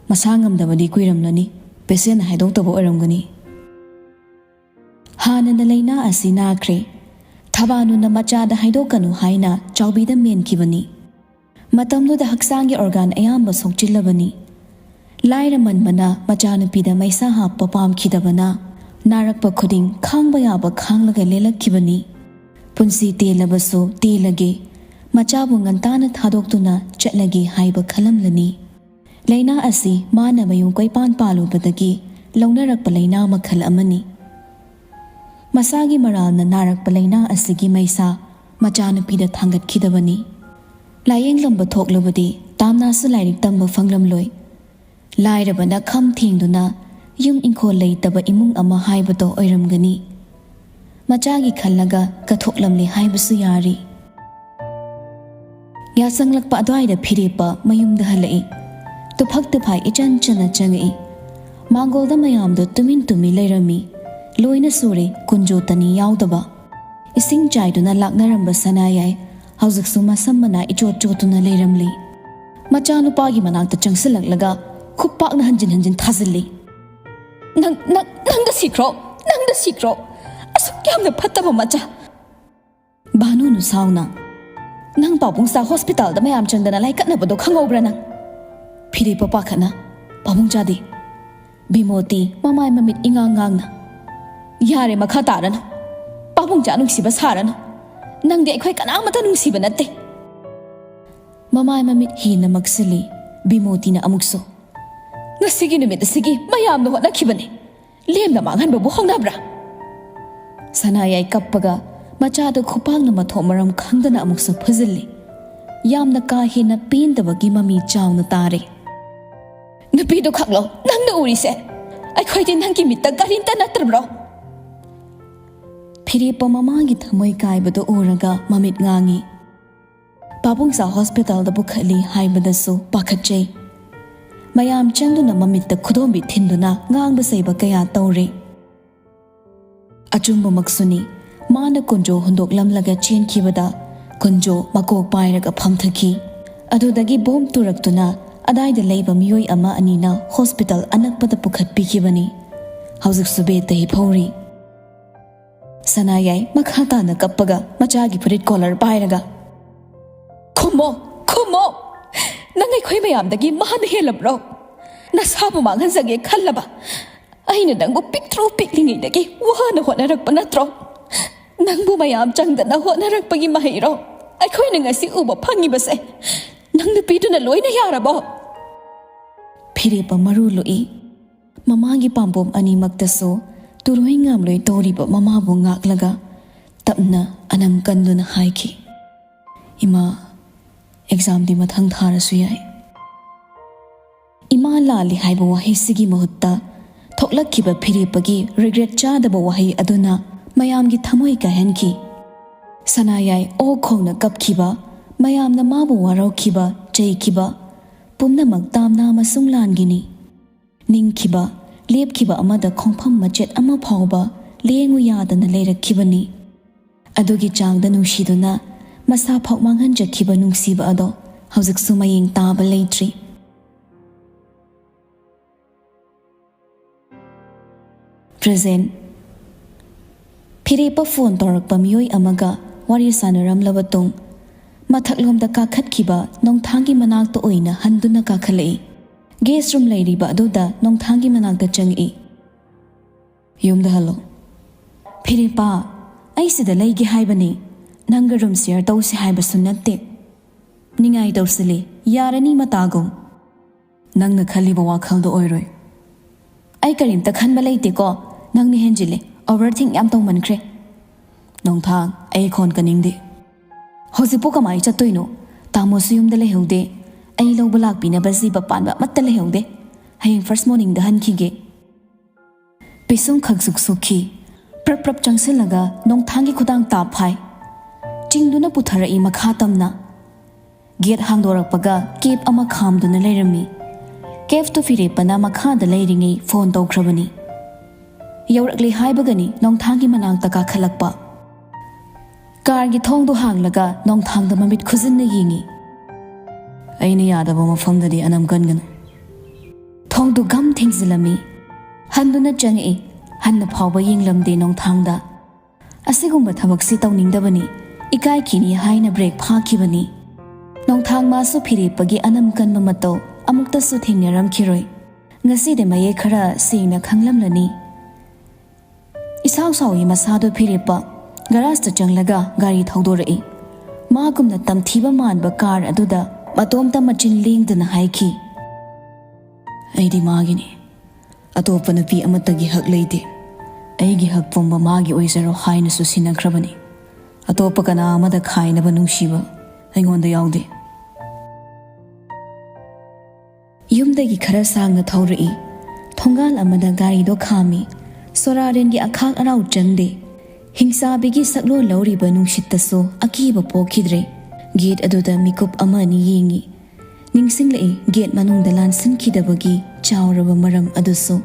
ꯃꯁꯥ ꯉꯝꯗꯕꯗꯤ ꯀꯨꯏꯔꯝꯂꯅꯤ, ꯄꯦꯁꯦꯟꯅ ꯍꯥꯏꯗꯣꯛꯇꯕ ꯑꯣꯏꯔꯝꯒꯅꯤ꯫ ꯍꯥꯟꯅꯅ ꯂꯥꯏꯅꯥ ꯑꯁꯤ ꯅꯥꯈ꯭ꯔꯦ꯫ ꯊꯕꯥꯅꯨꯅ ꯃꯆꯥꯗ ꯍꯥꯏꯗꯣꯛꯀꯅꯨ ꯍꯥꯏꯅ ꯆꯥꯎꯕꯤꯗ ꯃꯦꯟꯈꯤꯕꯅꯤ꯫ ꯃꯇꯝꯗꯨꯗ ꯍꯛꯆꯥꯡꯒꯤ ꯑꯣꯔꯒꯥꯟ ꯑꯌꯥꯝꯕ ꯁꯣꯛꯆꯤꯜꯂꯕꯅꯤ꯫ ꯂꯥꯏꯔꯃꯟꯕꯅ ꯃꯆꯥꯅꯨꯄꯤꯗ ꯃꯩꯁꯥ ꯍꯥꯞꯄ ꯄꯥꯝꯈꯤꯗꯕꯅ ꯅꯥꯔꯛꯄ ꯈꯨꯗꯤꯡ ꯈꯥꯡꯕ ꯌꯥꯕ ꯈꯥꯡꯂꯒ ꯂꯦꯜꯂꯛꯈꯤꯕꯅꯤ꯫ ꯄꯨꯟꯁꯤ ꯇꯦꯜꯂꯕꯁꯨ ꯇꯦꯜꯂꯒꯦ, ꯃꯆꯥꯕꯨ ꯉꯟꯇꯥꯅ ꯊꯥꯗꯣꯛꯇꯨꯅ ꯆꯠꯂꯒꯦ ꯍꯥꯏꯕ ꯈꯜꯂꯝꯂꯅꯤ꯫ ꯂꯥꯏꯅꯥ ꯑꯁꯤ ꯃꯥꯅ ꯃꯌꯨꯝ ꯀꯣꯏꯄꯥꯟ ꯄꯥꯜꯂꯨꯕꯗꯒꯤ ꯂꯧꯅꯔꯛꯄ ꯂꯥꯏꯅꯥ ꯃꯈꯜ ꯑꯃꯅꯤ꯫ ꯃꯁꯥꯒꯤ ꯃꯔꯥꯜꯅ ꯅꯥꯔꯛꯄ ꯂꯥꯏꯅꯥ ꯑꯁꯤꯒꯤ ꯃꯩꯁꯥ ꯃꯆꯥꯅꯨꯄꯤꯗ ꯊꯥꯡꯒꯠꯈꯤꯗꯕꯅꯤ꯫ ꯂꯥꯏꯌꯦꯡꯂꯝꯕ ꯊꯣꯛꯂꯕꯗꯤ ꯇꯥꯝꯅꯥꯁꯨ ꯂꯥꯏꯔꯤꯛ ꯇꯝꯕ ꯐꯪꯂꯝꯂꯣꯏ꯫ ꯂꯥꯏꯔꯕꯅ ꯈꯝ ꯊꯦꯡꯗꯨꯅ ꯌꯨꯝ ꯏꯪꯈꯣꯜ ꯂꯩꯇꯕ ꯏꯃꯨꯡ ꯑꯃ ꯍꯥꯏꯕꯗꯣ ꯑꯣꯏꯔꯝꯒꯅꯤ꯫ ꯃꯆꯥꯒꯤ ꯈꯜꯂꯒ ꯀꯠꯊꯣꯛꯂꯝꯂꯦ ꯍꯥꯏꯕꯁꯨ ꯌꯥꯔꯤ꯫ ꯌꯥꯆꯪꯂꯛꯄ ꯑꯗꯨꯋꯥꯏꯗ ꯐꯤꯔꯦꯞꯄ ꯃꯌꯨꯝꯗ ꯍꯜꯂꯛꯏ꯫ ꯇꯨꯐꯛ ꯇꯨꯐꯥꯏ ꯏꯆꯟ ꯆꯟꯅ ꯆꯪꯉꯛꯏ꯫ ꯃꯥꯡꯒꯣꯜꯗ ꯃꯌꯥꯝꯗꯣ ꯇꯨꯃꯤꯟ ꯇꯨꯃꯤꯟ ꯂꯩꯔꯝꯃꯤ꯫ ꯂꯣꯏꯅ ꯁꯨꯔꯦ, ꯀꯨꯟꯖꯣ ꯇꯅꯤ ꯌꯥꯎꯗꯕ꯫ ꯏꯁꯤꯡ ꯆꯥꯏꯗꯨꯅ ꯂꯥꯛꯅꯔꯝꯕ ꯁꯅꯥꯌꯥꯏ ꯍꯧꯖꯤꯛꯁꯨ ꯃꯁꯝ ꯃꯅꯥ ꯏꯆꯣꯠ ꯆꯣꯠꯇꯨꯅ ꯂꯩꯔꯝꯂꯤ꯫ ꯃꯆꯥꯅꯨꯄꯥꯒꯤ ꯃꯅꯥꯛꯇ ꯆꯪꯁꯤꯜꯂꯛꯂꯒ ꯈꯨꯄꯥꯛꯅ ꯍꯟꯖꯤꯟ ꯍꯟꯖꯤꯟ ꯊꯥꯖꯤꯜꯂꯤ꯫ "ꯅꯪ, ꯅꯪ, ꯅꯪꯗ ꯁꯤꯈ꯭ꯔꯣ, ꯅꯪꯗ ꯁꯤꯈ꯭ꯔꯣ, ꯑꯁꯨꯛ ꯌꯥꯝꯅ ꯐꯠꯇꯕ ꯃꯆꯥ!" ꯚꯥꯅꯨꯅ ꯁꯥꯎꯅ, "ꯅꯪ ꯄꯥꯕꯨꯡꯆꯥ ꯍꯣꯁꯄꯤꯇꯥꯜꯗ ꯃꯌꯥꯝ ꯆꯪꯗꯅ ꯂꯥꯏꯀꯠꯅꯕꯗꯣ ꯈꯪꯍꯧꯕ꯭ꯔꯥ ꯅꯪ?" ꯐꯤꯔꯦꯞꯄ ꯄꯥꯈꯠꯅ, "ꯄꯥꯕꯨꯡꯆꯥꯗꯤ?" ꯚꯤꯃꯣꯇꯤ ꯃꯃꯥꯏ ꯃꯃꯤꯠ ꯏꯉꯥꯡ ꯉꯥꯡꯅ, "ꯌꯥꯔꯦ, ꯃꯈꯥ ꯇꯥꯔꯅꯨ꯫ ꯄꯥꯕꯨꯡꯆꯥ ꯅꯨꯡꯁꯤꯕ ꯁꯥꯔꯅꯨ꯫ ꯅꯪꯗꯤ ꯑꯩꯈꯣꯏ ꯀꯅꯥꯃꯠꯇ ꯅꯨꯡꯁꯤꯕ ꯅꯠꯇꯦ꯫" ꯃꯃꯥꯏ ꯃꯃꯤꯠ ꯍꯦꯟꯅ ꯃꯛꯁꯤꯜꯂꯤ꯫ ꯚꯤꯃꯣꯇꯤꯅ ꯑꯃꯨꯛꯁꯨ, "ꯉꯁꯤꯒꯤ ꯅꯨꯃꯤꯠ ꯑꯁꯤꯒꯤ ꯃꯌꯥꯝꯅ ꯍꯣꯠꯅꯈꯤꯕꯅꯤ꯫ ꯂꯦꯝꯅ ꯃꯥꯡꯍꯟꯕꯕꯨ ꯍꯧꯅꯕ꯭ꯔꯥ?" ꯁꯅꯥꯌꯥꯏ ꯀꯞꯄꯒ ꯃꯆꯥꯗ ꯈꯨꯄꯥꯛꯅ ꯃꯊꯣꯡ ꯃꯔꯝ ꯈꯪꯗꯅ ꯑꯃꯨꯛꯁꯨ ꯐꯨꯖꯤꯜꯂꯤ꯫ ꯌꯥꯝꯅ ꯀꯥ ꯍꯦꯟꯅ ꯄꯦꯟꯗꯕꯒꯤ ꯃꯃꯤ ꯆꯥꯎꯅ ꯇꯥꯔꯦ꯫ "ꯅꯨꯄꯤꯗꯨ ꯈꯛꯂꯣ ꯅꯪꯅ ꯎꯔꯤꯁꯦ? ꯑꯩꯈꯣꯏꯗꯤ ꯅꯪꯒꯤ ꯃꯤꯠꯇ ꯀꯔꯤꯝꯇ ꯅꯠꯇ꯭ꯔꯕ꯭ꯔꯣ?" ꯐꯤꯔꯦꯞꯄ ꯃꯃꯥꯒꯤ ꯊꯃꯣꯏ ꯀꯥꯏꯕꯗꯨ ꯎꯔꯒ ꯃꯃꯤꯠ ꯉꯥꯡꯉꯤ꯫ ꯄꯥꯕꯨꯡꯆꯥ ꯍꯣꯁꯄꯤꯇꯥꯜꯗ ꯄꯨꯈꯠꯂꯤ ꯍꯥꯏꯕꯗꯁꯨ ꯄꯥꯈꯠꯆꯩ꯫ ꯃꯌꯥꯝ ꯆꯪꯗꯨꯅ ꯃꯃꯤꯠꯇ ꯈꯨꯗꯣꯝꯕꯤ ꯊꯤꯟꯗꯨꯅ ꯉꯥꯡꯕ ꯆꯩꯕ ꯀꯌꯥ ꯇꯧꯔꯦ꯫ ꯑꯆꯨꯝꯕꯃꯛꯁꯨꯅꯤ, ꯃꯥꯅ ꯀꯨꯟꯖꯣ ꯍꯨꯟꯗꯣꯛꯂꯝꯂꯒ ꯆꯦꯟꯈꯤꯕꯗ ꯀꯨꯟꯖꯣ ꯃꯀꯣꯛ ꯄꯥꯏꯔꯒ ꯐꯝꯊꯈꯤ꯫ ꯑꯗꯨꯗꯒꯤ ꯕꯣꯝ ꯇꯨꯔꯛꯇꯨꯅ ꯑꯗꯥꯏꯗ ꯂꯩꯕ ꯃꯤꯑꯣꯏ ꯑꯃ ꯑꯅꯤꯅ ꯍꯣꯁꯄꯤꯇꯥꯜ ꯑꯅꯛꯄꯗ ꯄꯨꯈꯠꯄꯤꯈꯤꯕꯅꯤ꯫ ꯍꯧꯖꯤꯛꯁꯨ ꯕꯦꯗꯇ ꯍꯤꯞꯍꯧꯔꯤ꯫ ꯁꯅꯥꯌꯥꯏ ꯃꯈꯥ ꯇꯥꯅ ꯀꯞꯄꯒ ꯃꯆꯥꯒꯤ ꯐꯨꯔꯤꯠ ꯀꯣꯂꯔ ꯄꯥꯏꯔꯒ, "ꯈꯨꯝꯃꯣ, ꯈꯨꯝꯃꯣ! ꯅꯪ ꯑꯩꯈꯣꯏ ꯃꯌꯥꯝꯗꯒꯤ ꯃꯍꯟ ꯍꯦꯜꯂꯕ꯭ꯔꯣ? ꯅꯁꯥꯕꯨ ꯃꯥꯡꯍꯟꯖꯒꯦ ꯈꯜꯂꯕ? ꯑꯩꯅ ꯅꯪꯕꯨ ꯄꯤꯛꯇ꯭ꯔꯨ ꯄꯤꯛꯂꯤꯉꯩꯗꯒꯤ ꯋꯥꯅ ꯍꯣꯠꯅꯔꯛꯄ ꯅꯠꯇ꯭ꯔꯣ? ꯅꯪꯕꯨ ꯃꯌꯥꯝ ꯆꯪꯗꯅ ꯍꯣꯠꯅꯔꯛꯄꯒꯤ ꯃꯍꯩꯔꯣ ꯑꯩꯈꯣꯏꯅ ꯉꯁꯤ ꯎꯕ ꯐꯪꯉꯤꯕꯁꯦ? ꯅꯪ ꯅꯨꯄꯤꯗꯨꯅ ꯂꯣꯏꯅ ꯌꯥꯔꯕꯣ?" ꯐꯤꯔꯦꯞꯄ ꯃꯔꯨ ꯂꯨꯏ꯫ ꯃꯃꯥꯒꯤ ꯄꯥꯝꯕꯣꯝ ꯑꯅꯤꯃꯛꯇꯁꯨ ꯇꯨꯔꯣꯏ ꯉꯥꯝꯂꯣꯏ ꯇꯧꯔꯤꯕ ꯃꯃꯥꯕꯨ ꯉꯥꯛꯂꯒ ꯇꯞꯅ ꯑꯅꯝ ꯀꯟꯗꯨꯅ ꯍꯥꯏꯈꯤ, "ꯏꯃꯥ, ꯑꯦꯛꯖꯥꯝꯗꯤ ꯃꯊꯪ ꯊꯥꯔꯁꯨ ꯌꯥꯏ꯫" ꯏꯃꯥ ꯂꯥꯜꯂꯤ ꯍꯥꯏꯕ ꯋꯥꯍꯩꯁꯤꯒꯤ ꯃꯍꯨꯠꯇ ꯊꯣꯛꯂꯛꯈꯤꯕ ꯐꯤꯔꯦꯞꯄꯒꯤ ꯔꯤꯒ꯭ꯔꯦꯠ ꯆꯥꯗꯕ ꯋꯥꯍꯩ ꯑꯗꯨꯅ ꯃꯌꯥꯝꯒꯤ ꯊꯃꯣꯏ ꯀꯥꯏꯍꯟꯈꯤ꯫ ꯁꯅꯥꯌꯥꯏ ꯑꯣꯛ ꯈꯣꯡꯅ ꯀꯞꯈꯤꯕ, ꯃꯌꯥꯝꯅ ꯃꯥꯕꯨ ꯋꯥꯔꯧꯈꯤꯕ, ꯆꯩꯈꯤꯕ, ꯄꯨꯝꯅꯃꯛ ꯇꯥꯝꯅ ꯑꯃꯁꯨꯡ ꯂꯥꯟꯒꯤꯅꯤ꯫ ꯅꯤꯡꯈꯤꯕ, ꯂꯦꯞꯈꯤꯕ ꯑꯃꯗ ꯈꯣꯡꯐꯝ ꯃꯆꯦꯠ ꯑꯃ ꯐꯥꯎꯕ ꯂꯦꯡꯉꯨ ꯌꯥꯗꯅ ꯂꯩꯔꯛꯈꯤꯕꯅꯤ꯫ ꯑꯗꯨꯒꯤ ꯆꯥꯡꯗ ꯅꯨꯡꯁꯤꯗꯨꯅ ꯃꯁꯥ ꯐꯥꯎ ꯃꯥꯡꯍꯟꯖꯈꯤꯕ ꯅꯨꯡꯁꯤꯕ ꯑꯗꯣ ꯍꯧꯖꯤꯛꯁꯨ ꯃꯌꯦꯡ ꯇꯥꯕ ꯂꯩꯇ꯭ꯔꯤ꯫ ꯄ꯭ꯔꯖꯦꯟ꯫ ꯐꯤꯔꯦꯞꯄ ꯐꯣꯟ ꯇꯧꯔꯛꯄ ꯃꯤꯑꯣꯏ ꯑꯃꯒ ꯋꯥꯔꯤ ꯁꯥꯟꯅꯔꯝꯂꯕ ꯇꯨꯡ, ꯃꯊꯛꯂꯣꯝꯗ ꯀꯥꯈꯠꯈꯤꯕ ꯅꯣꯡꯊꯥꯡꯒꯤ ꯃꯅꯥꯛꯇ ꯑꯣꯏꯅ ꯍꯟꯗꯨꯅ ꯀꯥꯈꯠꯂꯛꯏ꯫ ꯒꯦꯁ ꯔꯨꯝ ꯂꯩꯔꯤꯕ ꯑꯗꯨꯗ ꯅꯣꯡꯊꯥꯡꯒꯤ ꯃꯅꯥꯛꯇ ꯆꯪꯉꯛꯏ꯫ "ꯌꯨꯝꯗ ꯍꯜꯂꯣ꯫" "ꯐꯤꯔꯦꯞꯄ, ꯑꯩ ꯁꯤꯗ ꯂꯩꯒꯦ ꯍꯥꯏꯕꯅꯤ, ꯅꯪꯒ ꯔꯨꯝ ꯁꯤꯌꯔ ꯇꯧꯁꯤ ꯍꯥꯏꯕꯁꯨ ꯅꯠꯇꯦ꯫ ꯅꯤꯡꯉꯥꯏ ꯇꯧꯁꯤꯜꯂꯤ, ꯌꯥꯔꯅꯤ ꯃꯇꯥꯒꯨꯝ꯫ ꯅꯪꯅ ꯈꯜꯂꯤꯕ ꯋꯥꯈꯜꯗꯣ ꯑꯣꯏꯔꯣꯏ꯫" "ꯑꯩ ꯀꯔꯤꯝꯇ ꯈꯟꯕ ꯂꯩꯇꯦꯀꯣ, ꯅꯪꯅ ꯍꯦꯟꯖꯤꯜꯂꯦ, ꯑꯣꯚꯔ ꯊꯤꯡ ꯌꯥꯝ ꯇꯧꯃꯟꯈ꯭ꯔꯦ꯫" "ꯅꯣꯡꯊꯥꯡ, ꯑꯩ ꯈꯣꯟ ꯀꯟꯅꯤꯡꯗꯦ꯫" "ꯍꯧꯖꯤꯛꯄꯨ ꯀꯃꯥꯏ ꯆꯠꯇꯣꯏꯅꯣ? ꯇꯥꯃꯣꯁꯨ ꯌꯨꯝꯗ ꯂꯩꯍꯧꯗꯦ꯫ ꯑꯩ ꯂꯧꯕ ꯂꯥꯛꯄꯤꯅꯕ ꯖꯤꯕ ꯄꯥꯟꯕ ꯑꯃꯠꯇ ꯂꯩꯍꯧꯗꯦ꯫ ꯍꯌꯦꯡ ꯐꯥꯔꯁ ꯃꯣꯔꯅꯤꯡꯗ ꯍꯟꯈꯤꯒꯦ꯫" ꯄꯤꯁꯨꯝ ꯈꯛ ꯁꯨꯛ ꯁꯨꯛꯈꯤ꯫ ꯄ꯭ꯔꯞ ꯄ꯭ꯔꯞ ꯆꯪꯁꯤꯜꯂꯒ ꯅꯣꯡꯊꯥꯡꯒꯤ ꯈꯨꯗꯥꯡ ꯇꯥꯞ ꯐꯥꯏ꯫ ꯆꯤꯡꯗꯨꯅ ꯄꯨꯊꯔꯛꯏ ꯃꯈꯥ ꯇꯝꯅ꯫ ꯒꯦꯠ ꯍꯥꯡꯗꯣꯔꯛꯄꯒ ꯀꯦꯞ ꯑꯃ ꯈꯥꯝꯗꯨꯅ ꯂꯩꯔꯝꯃꯤ꯫ ꯀꯦꯞꯇꯨ ꯐꯤꯔꯦꯞꯄꯅ ꯃꯈꯥꯗ ꯂꯩꯔꯤꯉꯩ ꯐꯣꯟ ꯇꯧꯈ꯭ꯔꯕꯅꯤ꯫ ꯌꯧꯔꯛꯂꯦ ꯍꯥꯏꯕꯒꯅꯤ ꯅꯣꯡꯊꯥꯡꯒꯤ ꯃꯅꯥꯛꯇ ꯀꯥꯈꯠꯂꯛꯄ꯫ ꯀꯥꯔꯒꯤ ꯊꯣꯡꯗꯨ ꯍꯥꯡꯂꯒ ꯅꯣꯡꯊꯥꯡꯗ ꯃꯃꯤꯠ ꯈꯨꯖꯤꯟꯅ ꯌꯦꯡꯉꯤ꯫ "ꯑꯩꯅ ꯌꯥꯗꯕ ꯃꯐꯝꯗꯗꯤ ꯑꯅꯝ ꯀꯟꯒꯅꯨ꯫" ꯊꯣꯡꯗꯨ ꯒꯝ ꯊꯤꯡꯖꯤꯜꯂꯝꯃꯤ꯫ ꯍꯟꯗꯨꯅ ꯆꯪꯉꯛꯏ꯫ ꯍꯟꯅ ꯐꯥꯎꯕ ꯌꯦꯡꯂꯝꯗꯦ ꯅꯣꯡꯊꯥꯡꯗ꯫ ꯑꯁꯤꯒꯨꯝꯕ ꯊꯕꯛꯁꯤ ꯇꯧꯅꯤꯡꯗꯕꯅꯤ, ꯏꯀꯥꯏꯈꯤꯅꯤ ꯍꯥꯏꯅ ꯕ꯭ꯔꯦꯛ ꯐꯥꯈꯤꯕꯅꯤ꯫ ꯅꯣꯡꯊꯥꯡ ꯃꯥꯁꯨ ꯐꯤꯔꯦꯞꯄꯒꯤ ꯑꯅꯝ ꯀꯟꯕ ꯃꯇꯧ ꯑꯃꯨꯛꯇꯁꯨ ꯊꯦꯡꯅꯔꯝꯈꯤꯔꯣꯏ꯫ ꯉꯁꯤꯗꯤ ꯃꯌꯦꯛ ꯈꯔ ꯁꯦꯡꯅ ꯈꯪꯂꯝꯂꯅꯤ꯫ ꯏꯁꯥꯎ ꯁꯥꯎꯏ ꯃꯁꯥꯗꯣ ꯐꯤꯔꯦꯞꯄ꯫ ꯒꯔꯥꯖꯇ ꯆꯪꯂꯒ ꯒꯥꯔꯤ ꯊꯧꯗꯣꯔꯛꯏ꯫ ꯃꯥꯒꯨꯝꯅ ꯇꯝꯊꯤꯕ ꯃꯥꯟꯕ ꯀꯥꯔ ꯑꯗꯨꯗ ꯃꯇꯣꯝꯇ ꯃꯆꯤꯟ ꯂꯦꯡꯗꯅ ꯍꯥꯏꯈꯤ, "ꯑꯩꯗꯤ ꯃꯥꯒꯤꯅꯤ꯫ ꯑꯇꯣꯞꯄ ꯅꯨꯄꯤ ꯑꯃꯠꯇꯒꯤ ꯍꯛ ꯂꯩꯇꯦ꯫ ꯑꯩꯒꯤ ꯍꯛ ꯄꯨꯝꯕ ꯃꯥꯒꯤ ꯑꯣꯏꯖꯔꯣ ꯍꯥꯏꯅꯁꯨ ꯁꯤꯟꯅꯈ꯭ꯔꯕꯅꯤ꯫ ꯑꯇꯣꯞꯄ ꯀꯅꯥ ꯑꯃꯗ ꯈꯥꯏꯅꯕ ꯅꯨꯡꯁꯤꯕ ꯑꯩꯉꯣꯟꯗ ꯌꯥꯎꯗꯦ꯫" ꯌꯨꯝꯗꯒꯤ ꯈꯔ ꯁꯥꯡꯅ ꯊꯧꯔꯛꯏ꯫ ꯊꯣꯡꯒꯥꯜ ꯑꯃꯗ ꯒꯥꯔꯤꯗꯣ ꯈꯥꯝꯃꯤ꯫ ꯁꯣꯔꯥꯔꯦꯟꯒꯤ ꯑꯈꯥꯛ ꯑꯔꯥꯎ ꯆꯪꯗꯦ꯫ ꯍꯤꯡꯆꯥꯕꯤꯒꯤ ꯁꯛꯂꯣꯟ ꯂꯧꯔꯤꯕ ꯅꯨꯡꯁꯤꯠꯇꯁꯨ ꯑꯀꯤꯕ ꯄꯣꯛꯈꯤꯗ꯭ꯔꯦ꯫ ꯒꯦꯠ ꯑꯗꯨꯗ ꯃꯤꯀꯨꯞ ꯑꯃ ꯑꯅꯤ ꯌꯦꯡꯉꯤ꯫ ꯅꯤꯡꯁꯤꯡꯂꯛꯏ ꯒꯦꯠ ꯃꯅꯨꯡꯗ ꯂꯥꯟꯁꯤꯟꯈꯤꯗꯕꯒꯤ ꯆꯥꯎꯔꯕ ꯃꯔꯝ ꯑꯗꯨꯁꯨ꯫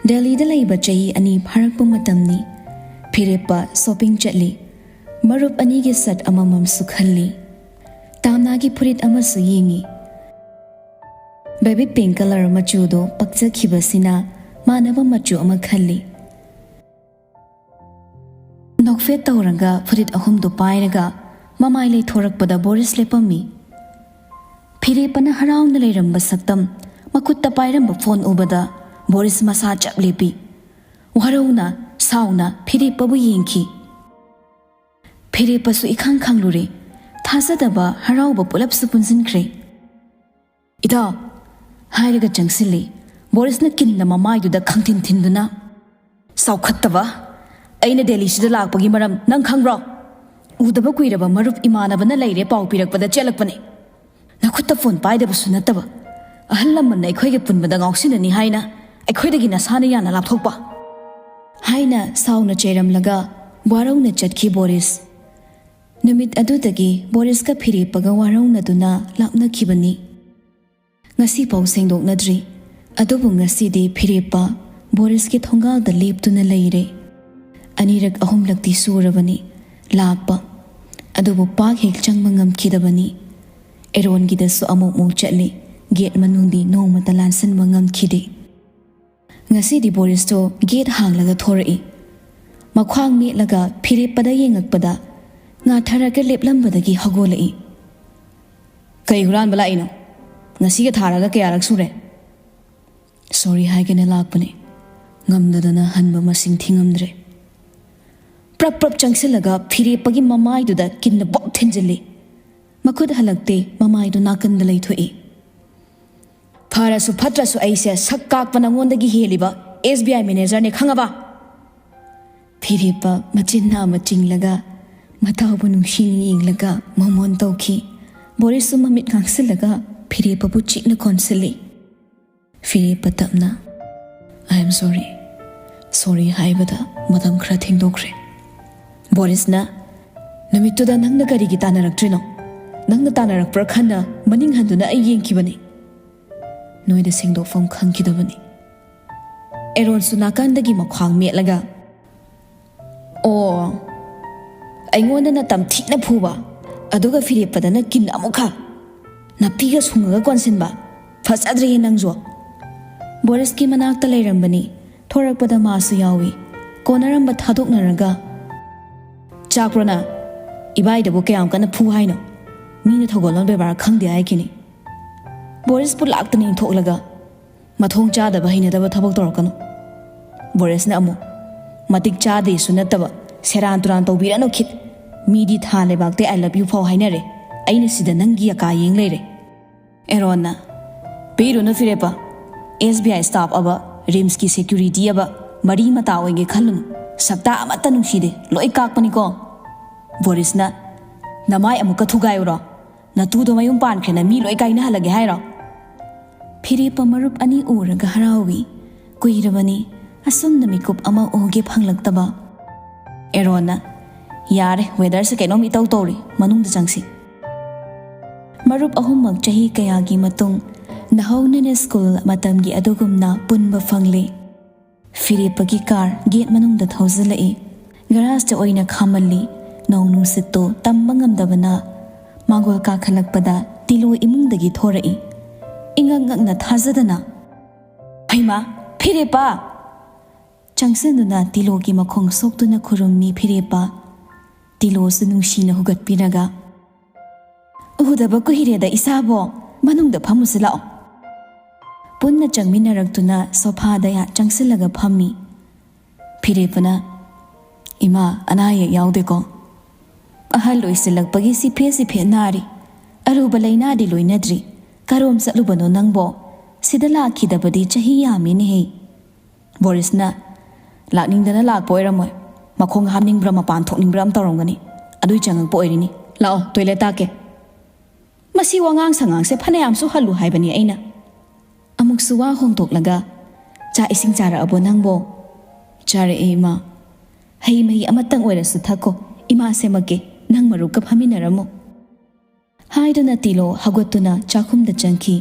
ꯗꯦꯜꯂꯤꯗ ꯂꯩꯕ ꯆꯍꯤ ꯑꯅꯤ ꯐꯥꯔꯛꯄ ꯃꯇꯝꯅꯤ꯫ ꯐꯤꯔꯦꯞꯄ ꯁꯣꯄꯤꯡ ꯆꯠꯂꯤ꯫ ꯃꯔꯨꯞ ꯑꯅꯤꯒꯤ ꯁꯠ ꯑꯃꯃꯝꯁꯨ ꯈꯜꯂꯤ꯫ ꯇꯥꯝꯅꯥꯒꯤ ꯐꯨꯔꯤꯠ ꯑꯃꯁꯨ ꯌꯦꯡꯉꯤ꯫ ꯕꯦꯕꯤ ꯄꯤꯡ ꯀꯂꯔ ꯃꯆꯨꯗꯣ ꯄꯛꯆꯈꯤꯕꯁꯤꯅ ꯃꯥꯟꯅꯕ ꯃꯆꯨ ꯑꯃ ꯈꯜꯂꯤ꯫ ꯃꯣꯛꯐꯦꯠ ꯇꯧꯔꯒ ꯐꯨꯔꯤꯠ ꯑꯍꯨꯝꯗꯨ ꯄꯥꯏꯔꯒ ꯃꯃꯥꯏ ꯂꯩꯊꯣꯔꯛꯄꯗ ꯕꯣꯔꯤꯁ ꯂꯦꯞꯄꯝꯃꯤ꯫ ꯐꯤꯔꯦꯞꯄꯅ ꯍꯔꯥꯎꯅ ꯂꯩꯔꯝꯕ ꯁꯛꯇꯝ, ꯃꯈꯨꯠꯇ ꯄꯥꯏꯔꯝꯕ ꯐꯣꯟ ꯎꯕꯗ ꯕꯣꯔꯤꯁ ꯃꯁꯥ ꯆꯞ ꯂꯦꯞꯄꯤ꯫ ꯋꯥꯔꯧꯅ, ꯁꯥꯎꯅ ꯐꯤꯔꯦꯞꯄꯕꯨ ꯌꯦꯡꯈꯤ꯫ ꯐꯤꯔꯦꯞꯄꯁꯨ ꯏꯈꯪ ꯈꯪꯂꯨꯔꯦ꯫ ꯊꯥꯖꯗꯕ ꯍꯔꯥꯎꯕ ꯄꯨꯂꯞꯁꯨ ꯄꯨꯟꯁꯤꯟꯈ꯭ꯔꯦ꯫ "ꯏꯇꯥꯎ," ꯍꯥꯏꯔꯒ ꯆꯪꯁꯤꯜꯂꯤ꯫ ꯕꯣꯔꯤꯁꯅ ꯀꯤꯟꯅ ꯃꯃꯥꯏꯗꯨꯗ ꯈꯪꯊꯤꯟ ꯊꯤꯟꯗꯨꯅ, "ꯆꯥꯎꯈꯠꯇꯕ! ꯑꯩꯅ ꯗꯦꯜꯂꯤꯁꯤꯗ ꯂꯥꯛꯄꯒꯤ ꯃꯔꯝ ꯅꯪ ꯈꯪꯕ꯭ꯔꯣ? ꯎꯗꯕ ꯀꯨꯏꯔꯕ ꯃꯔꯨꯞ ꯏꯃꯥꯟꯅꯕꯅ ꯂꯩꯔꯦ ꯄꯥꯎ ꯄꯤꯔꯛꯄꯗ ꯆꯦꯜꯂꯛꯄꯅꯦ꯫ ꯅꯈꯨꯠꯇ ꯐꯣꯟ ꯄꯥꯏꯗꯕꯁꯨ ꯅꯠꯇꯕ, ꯑꯍꯜ ꯂꯃꯟꯅ ꯑꯩꯈꯣꯏꯒ ꯄꯨꯟꯕꯗ ꯉꯥꯎꯁꯤꯟꯅꯅꯤ ꯍꯥꯏꯅ ꯑꯩꯈꯣꯏꯗꯒꯤ ꯅꯁꯥꯅ ꯌꯥꯅ ꯂꯥꯞꯊꯣꯛꯄ?" ꯍꯥꯏꯅ ꯁꯥꯎꯅ ꯆꯩꯔꯝꯂꯒ ꯋꯥꯔꯧꯅ ꯆꯠꯈꯤ ꯕꯣꯔꯤꯁ꯫ ꯅꯨꯃꯤꯠ ꯑꯗꯨꯗꯒꯤ ꯕꯣꯔꯤꯁꯀ ꯐꯤꯔꯦꯞꯄꯒ ꯋꯥꯔꯧꯅꯗꯨꯅ ꯂꯥꯞꯅꯈꯤꯕꯅꯤ꯫ ꯉꯁꯤꯐꯥꯎ ꯁꯦꯡꯗꯣꯛꯅꯗ꯭ꯔꯤ꯫ ꯑꯗꯨꯕꯨ ꯉꯁꯤꯗꯤ ꯐꯤꯔꯦꯞꯄ ꯕꯣꯔꯤꯁꯀꯤ ꯊꯣꯡꯒꯥꯜꯗ ꯂꯦꯞꯇꯨꯅ ꯂꯩꯔꯦ꯫ ꯑꯅꯤꯔꯛ ꯑꯍꯨꯝꯂꯛꯇꯤ ꯁꯨꯔꯕꯅꯤ ꯂꯥꯛꯄ, ꯑꯗꯨꯕꯨ ꯄꯥꯛ ꯍꯦꯛ ꯆꯪꯕ ꯉꯝꯈꯤꯗꯕꯅꯤ꯫ ꯑꯦꯔꯣꯟꯒꯤꯗꯁꯨ ꯑꯃꯨꯛ ꯑꯃꯨꯛ ꯆꯠꯂꯤ꯫ ꯒꯦꯠ ꯃꯅꯨꯡꯗꯤ ꯅꯣꯡꯃꯇ ꯂꯥꯟꯁꯤꯟꯕ ꯉꯝꯈꯤꯗꯦ꯫ ꯉꯁꯤꯗꯤ ꯕꯣꯔꯤꯁꯇꯣ ꯒꯦꯠ ꯍꯥꯡꯂꯒ ꯊꯣꯔꯛꯏ꯫ ꯃꯈ꯭ꯋꯥꯡ ꯃꯦꯠꯂꯒ ꯐꯤꯔꯦꯞꯄꯗ ꯌꯦꯡꯉꯛꯄꯗ ꯉꯥꯊꯔꯒ ꯂꯦꯞꯂꯝꯕꯗꯒꯤ ꯍꯧꯒꯠꯂꯛꯏ꯫ "ꯀꯩ ꯍꯨꯔꯥꯟꯕ ꯂꯥꯛꯏꯅꯣ? ꯉꯁꯤꯒ ꯊꯥꯔꯒ ꯀꯌꯥꯔꯛ ꯁꯨꯔꯦ?" "ꯁꯣꯔꯤ ꯍꯥꯏꯒꯦꯅ ꯂꯥꯛꯄꯅꯦ꯫ ꯉꯝꯗꯗꯅ ꯍꯟꯕ ꯃꯁꯤꯡ ꯊꯤꯉꯝꯗ꯭ꯔꯦ꯫" ꯄ꯭ꯔꯞ ꯄ꯭ꯔꯞ ꯆꯪꯁꯤꯜꯂꯒ ꯐꯤꯔꯦꯞꯄꯒꯤ ꯃꯃꯥꯏꯗꯨꯗ ꯀꯤꯟꯅ ꯕꯣꯛ ꯊꯤꯟꯖꯤꯜꯂꯤ꯫ ꯃꯈꯨꯠ ꯍꯜꯂꯛꯇꯦ, ꯃꯃꯥꯏꯗꯨ ꯅꯥꯀꯟꯗ ꯂꯩꯊꯣꯛꯏ꯫ "ꯐꯔꯁꯨ ꯐꯠꯇ꯭ꯔꯁꯨ ꯑꯩꯁꯦ ꯁꯛ ꯀꯥꯛꯄ ꯅꯉꯣꯟꯗꯒꯤ ꯍꯦꯜꯂꯤꯕ ꯑꯦꯁ ꯕꯤ ꯑꯥꯏ ꯃꯦꯅꯦꯖꯔꯅꯦ, ꯈꯪꯉꯕ?" ꯐꯤꯔꯦꯞꯄ ꯃꯆꯤꯟ ꯅꯥ ꯑꯃ ꯆꯤꯡꯂꯒ ꯃꯇꯥꯎꯕꯨ ꯅꯨꯡꯁꯤꯅ ꯌꯦꯡꯂꯒ ꯃꯣꯃꯣꯟ ꯇꯧꯈꯤ꯫ ꯕꯣꯔꯤꯁꯁꯨ ꯃꯃꯤꯠ ꯉꯥꯡꯁꯤꯜꯂꯒ ꯐꯤꯔꯦꯞꯄꯕꯨ ꯆꯤꯛꯅ ꯀꯣꯟꯁꯤꯜꯂꯤ꯫ ꯐꯤꯔꯦꯞꯄ ꯇꯞꯅ, "I am sorry꯫ Sorry ꯍꯥꯏꯕꯗ ꯃꯇꯝ ꯈꯔ ꯊꯦꯡꯗꯣꯛꯈ꯭ꯔꯦ꯫" ꯕꯣꯔꯤꯁꯅ, "ꯅꯨꯃꯤꯠꯇꯨꯗ ꯅꯪꯅ ꯀꯔꯤꯒꯤ ꯇꯥꯟꯅꯔꯛꯇ꯭ꯔꯤꯅꯣ? ꯅꯪꯅ ꯇꯥꯟꯅꯔꯛꯄ꯭ꯔꯥ ꯈꯟꯅ ꯃꯅꯤꯡ ꯍꯟꯗꯨꯅ ꯑꯩ ꯌꯦꯡꯈꯤꯕꯅꯤ꯫" ꯅꯣꯏꯗ ꯁꯦꯡꯗꯣꯛꯐꯝ ꯈꯪꯈꯤꯗꯕꯅꯤ꯫ ꯑꯦꯔꯣꯟꯁꯨ ꯅꯥꯀꯟꯗꯒꯤ ꯃꯈ꯭ꯋꯥꯡ ꯃꯦꯠꯂꯒ, "ꯑꯣ, ꯑꯩꯉꯣꯟꯗꯅ ꯇꯝꯊꯤꯅ ꯐꯨꯕ, ꯑꯗꯨꯒ ꯐꯤꯔꯦꯞꯄꯗꯅ ꯀꯤꯟ ꯑꯃꯨꯛꯈꯛ, ꯅꯥꯄꯤꯒ ꯁꯨꯡꯉꯒ ꯀꯣꯟꯁꯤꯟꯕ꯫ ꯐꯖꯗ꯭ꯔꯦꯍꯦ ꯅꯪꯁꯨ꯫" ꯕꯣꯔꯤꯁꯀꯤ ꯃꯅꯥꯛꯇ ꯂꯩꯔꯝꯕꯅꯤ꯫ ꯊꯣꯔꯛꯄꯗ ꯃꯥꯁꯨ ꯌꯥꯎꯏ꯫ ꯀꯣꯟꯅꯔꯝꯕ ꯊꯥꯗꯣꯛꯅꯔꯒ, "ꯆꯥꯛꯄ꯭ꯔꯣ ꯅꯪ? ꯏꯕꯥꯏꯗꯕꯨ ꯀꯌꯥꯝ ꯀꯟꯅ ꯐꯨ ꯍꯥꯏꯅꯣ? ꯃꯤꯅ ꯊꯧꯒꯜꯂꯣꯟ ꯕꯦꯕꯥꯔ ꯈꯪꯗꯦ ꯍꯥꯏꯈꯤꯅꯤ꯫" ꯕꯣꯔꯤꯁꯄꯨ ꯂꯥꯛꯇꯅ ꯏꯟꯊꯣꯛꯂꯒ, "ꯃꯊꯣꯡ ꯆꯥꯗꯕ ꯍꯩꯅꯗꯕ ꯊꯕꯛ ꯇꯧꯔꯛꯀꯅꯨ꯫" ꯕꯣꯔꯤꯁꯅ ꯑꯃꯨꯛ, "ꯃꯇꯤꯛ ꯆꯥꯗꯦꯁꯨ ꯅꯠꯇꯕ, ꯁꯦꯔꯥꯟ ꯇꯨꯔꯥꯟ ꯇꯧꯕꯤꯔꯅꯨ ꯈꯤꯠ꯫ ꯃꯤꯗꯤ ꯊꯥ ꯂꯩꯕꯥꯛꯇ I love you ꯐꯥꯎ ꯍꯥꯏꯅꯔꯦ, ꯑꯩꯅ ꯁꯤꯗ ꯅꯪꯒꯤ ꯑꯀꯥ ꯌꯦꯡ ꯂꯩꯔꯦ꯫" ꯑꯦꯔꯣꯟꯅ, "ꯄꯤꯔꯨꯅꯨ ꯐꯤꯔꯦꯞꯄ, S B I staff ꯑꯕ, ꯔꯤꯝꯁꯀꯤ security ꯑꯕ, ꯃꯔꯤ ꯃꯇꯥ ꯑꯣꯏꯒꯦ ꯈꯜꯂꯨꯅꯨ꯫ ꯁꯛꯇꯥ ꯑꯃꯠꯇ ꯅꯨꯡꯁꯤꯗꯦ, ꯂꯣꯏ ꯀꯥꯛꯄꯅꯤꯀꯣ꯫" ꯕꯣꯔꯤꯁꯅ, "ꯅꯃꯥꯏ ꯑꯃꯨꯛꯀ ꯊꯨꯒꯥꯏꯌꯨꯔꯣ? ꯅꯇꯨꯗꯣ ꯃꯌꯨꯝ ꯄꯥꯟꯈ꯭ꯔꯦꯅ ꯃꯤ ꯂꯣꯏ ꯀꯥꯏꯅꯍꯜꯂꯒꯦ ꯍꯥꯏꯔꯣ?" ꯐꯤꯔꯦꯞꯄ ꯃꯔꯨꯞ ꯑꯅꯤ ꯎꯔꯒ ꯍꯔꯥꯎꯏ꯫ ꯀꯨꯏꯔꯕꯅꯤ ꯑꯁꯨꯝꯅ ꯃꯤꯀꯨꯞ ꯑꯃ ꯎꯒꯦ ꯐꯪꯂꯛꯇꯕ꯫ ꯑꯦꯔꯣꯟꯅ, "ꯌꯥꯔꯦ, weatherꯁꯦ ꯀꯩꯅꯣꯝ ꯏꯇꯧ ꯇꯧꯔꯤ, ꯃꯅꯨꯡꯗ ꯆꯪꯁꯤ꯫" ꯃꯔꯨꯞ ꯑꯍꯨꯝꯃꯛ ꯆꯍꯤ ꯀꯌꯥꯒꯤ ꯃꯇꯨꯡ ꯅꯍꯧꯅꯅ ꯁ꯭ꯀꯨꯜ ꯃꯇꯝꯒꯤ ꯑꯗꯨꯒꯨꯝꯅ ꯄꯨꯟꯕ ꯐꯪꯂꯦ꯫ ꯐꯤꯔꯦꯞꯄꯒꯤ ꯀꯥꯔ ꯒꯦꯠ ꯃꯅꯨꯡꯗ ꯊꯧꯖꯤꯜꯂꯛꯏ꯫ ꯒꯔꯥꯖꯇ ꯑꯣꯏꯅ ꯈꯥꯝꯃꯜꯂꯤ꯫ ꯅꯣꯡ ꯅꯨꯡꯁꯤꯠꯇꯨ ꯇꯝꯕ ꯉꯝꯗꯕꯅ ꯃꯥꯡꯒꯣꯜ ꯀꯥꯈꯠꯂꯛꯄꯗ ꯇꯤꯂꯣ ꯏꯃꯨꯡꯗꯒꯤ ꯊꯣꯔꯛꯏ꯫ ꯏꯉꯛ ꯉꯛꯅ ꯊꯥꯖꯗꯅ, "ꯍꯩꯃꯥ, ꯐꯤꯔꯦꯞꯄ!" ꯆꯪꯁꯤꯟꯗꯨꯅ ꯇꯤꯂꯣꯒꯤ ꯃꯈꯣꯡ ꯁꯣꯛꯇꯨꯅ ꯈꯨꯔꯨꯝꯃꯤ ꯐꯤꯔꯦꯞꯄ꯫ ꯇꯤꯂꯣꯁꯨ ꯅꯨꯡꯁꯤꯅ ꯍꯨꯒꯠꯄꯤꯔꯒ, "ꯎꯗꯕ ꯀꯨꯏꯔꯦꯗ ꯏꯁꯥꯕꯣ, ꯃꯅꯨꯡꯗ ꯐꯝꯃꯨꯁꯤ ꯂꯥꯛꯑꯣ꯫" ꯄꯨꯟꯅ ꯆꯪꯃꯤꯟꯅꯔꯛꯇꯨꯅ ꯁꯣꯐꯥꯗ ꯆꯪꯁꯤꯜꯂꯒ ꯐꯝꯃꯤ꯫ ꯐꯤꯔꯦꯞꯄꯅ, "ꯏꯃꯥ, ꯑꯅꯥ ꯑꯌꯦꯛ ꯌꯥꯎꯗꯦꯀꯣ?" "ꯑꯍꯜ ꯑꯣꯏꯁꯤꯜꯂꯛꯄꯒꯤ ꯆꯤꯐꯦꯠ ꯆꯤꯐꯦꯠ ꯅꯥꯔꯤ꯫ ꯑꯔꯨꯕ ꯂꯥꯏꯅꯥꯗꯤ ꯂꯣꯏꯅꯗ꯭ꯔꯤ꯫ ꯀꯔꯣꯝ ꯆꯠꯂꯨꯕꯅꯣ ꯅꯪꯕꯣ? ꯁꯤꯗ ꯂꯥꯛꯈꯤꯗꯕꯗꯤ ꯆꯍꯤ ꯌꯥꯝꯃꯦꯅꯦꯍꯦ꯫" ꯕꯣꯔꯤꯁꯅ, "ꯂꯥꯛꯅꯤꯡꯗꯅ ꯂꯥꯛꯄ ꯑꯣꯏꯔꯝꯃꯣꯏ꯫ ꯃꯈꯣꯡ ꯍꯥꯝꯅꯤꯡꯕ꯭ꯔꯥ ꯃꯄꯥꯟ ꯊꯣꯛꯅꯤꯡꯕ꯭ꯔꯥ ꯑꯃ ꯇꯧꯔꯝꯒꯅꯤ꯫ ꯑꯗꯨꯏ ꯆꯪꯉꯛꯄ ꯑꯣꯏꯔꯤꯅꯤ꯫ ꯂꯥꯛꯑꯣ, toilet ꯇꯥꯛꯀꯦ꯫" ꯃꯁꯤ ꯋꯥꯉꯥꯡ ꯁꯉꯥꯡꯁꯦ ꯐꯅꯌꯥꯝꯁꯨ ꯍꯜꯂꯨ ꯍꯥꯏꯕꯅꯤ ꯑꯩꯅ꯫ ꯑꯃꯨꯛꯁꯨ ꯋꯥ ꯍꯣꯡꯗꯣꯛꯂꯒ, "ꯆꯥꯛ ꯏꯁꯤꯡ ꯆꯥꯔꯛꯑꯕꯣ ꯅꯪꯕꯣ?" "ꯆꯥꯔꯛꯑꯦ, ꯏꯃꯥ꯫ ꯍꯩ ꯃꯍꯤ ꯑꯃꯇꯪ ꯑꯣꯏꯔꯁꯨ ꯊꯛꯀꯣ꯫ ꯏꯃꯥ ꯁꯦꯝꯃꯛꯀꯦ, ꯅꯪ ꯃꯔꯨꯞꯀ ꯐꯝꯃꯤꯟꯅꯔꯝꯃꯣ꯫" ꯍꯥꯏꯗꯨꯅ ꯇꯤꯂꯣ ꯍꯧꯒꯠꯇꯨꯅ ꯆꯥꯛꯈꯨꯝꯗ ꯆꯪꯈꯤ꯫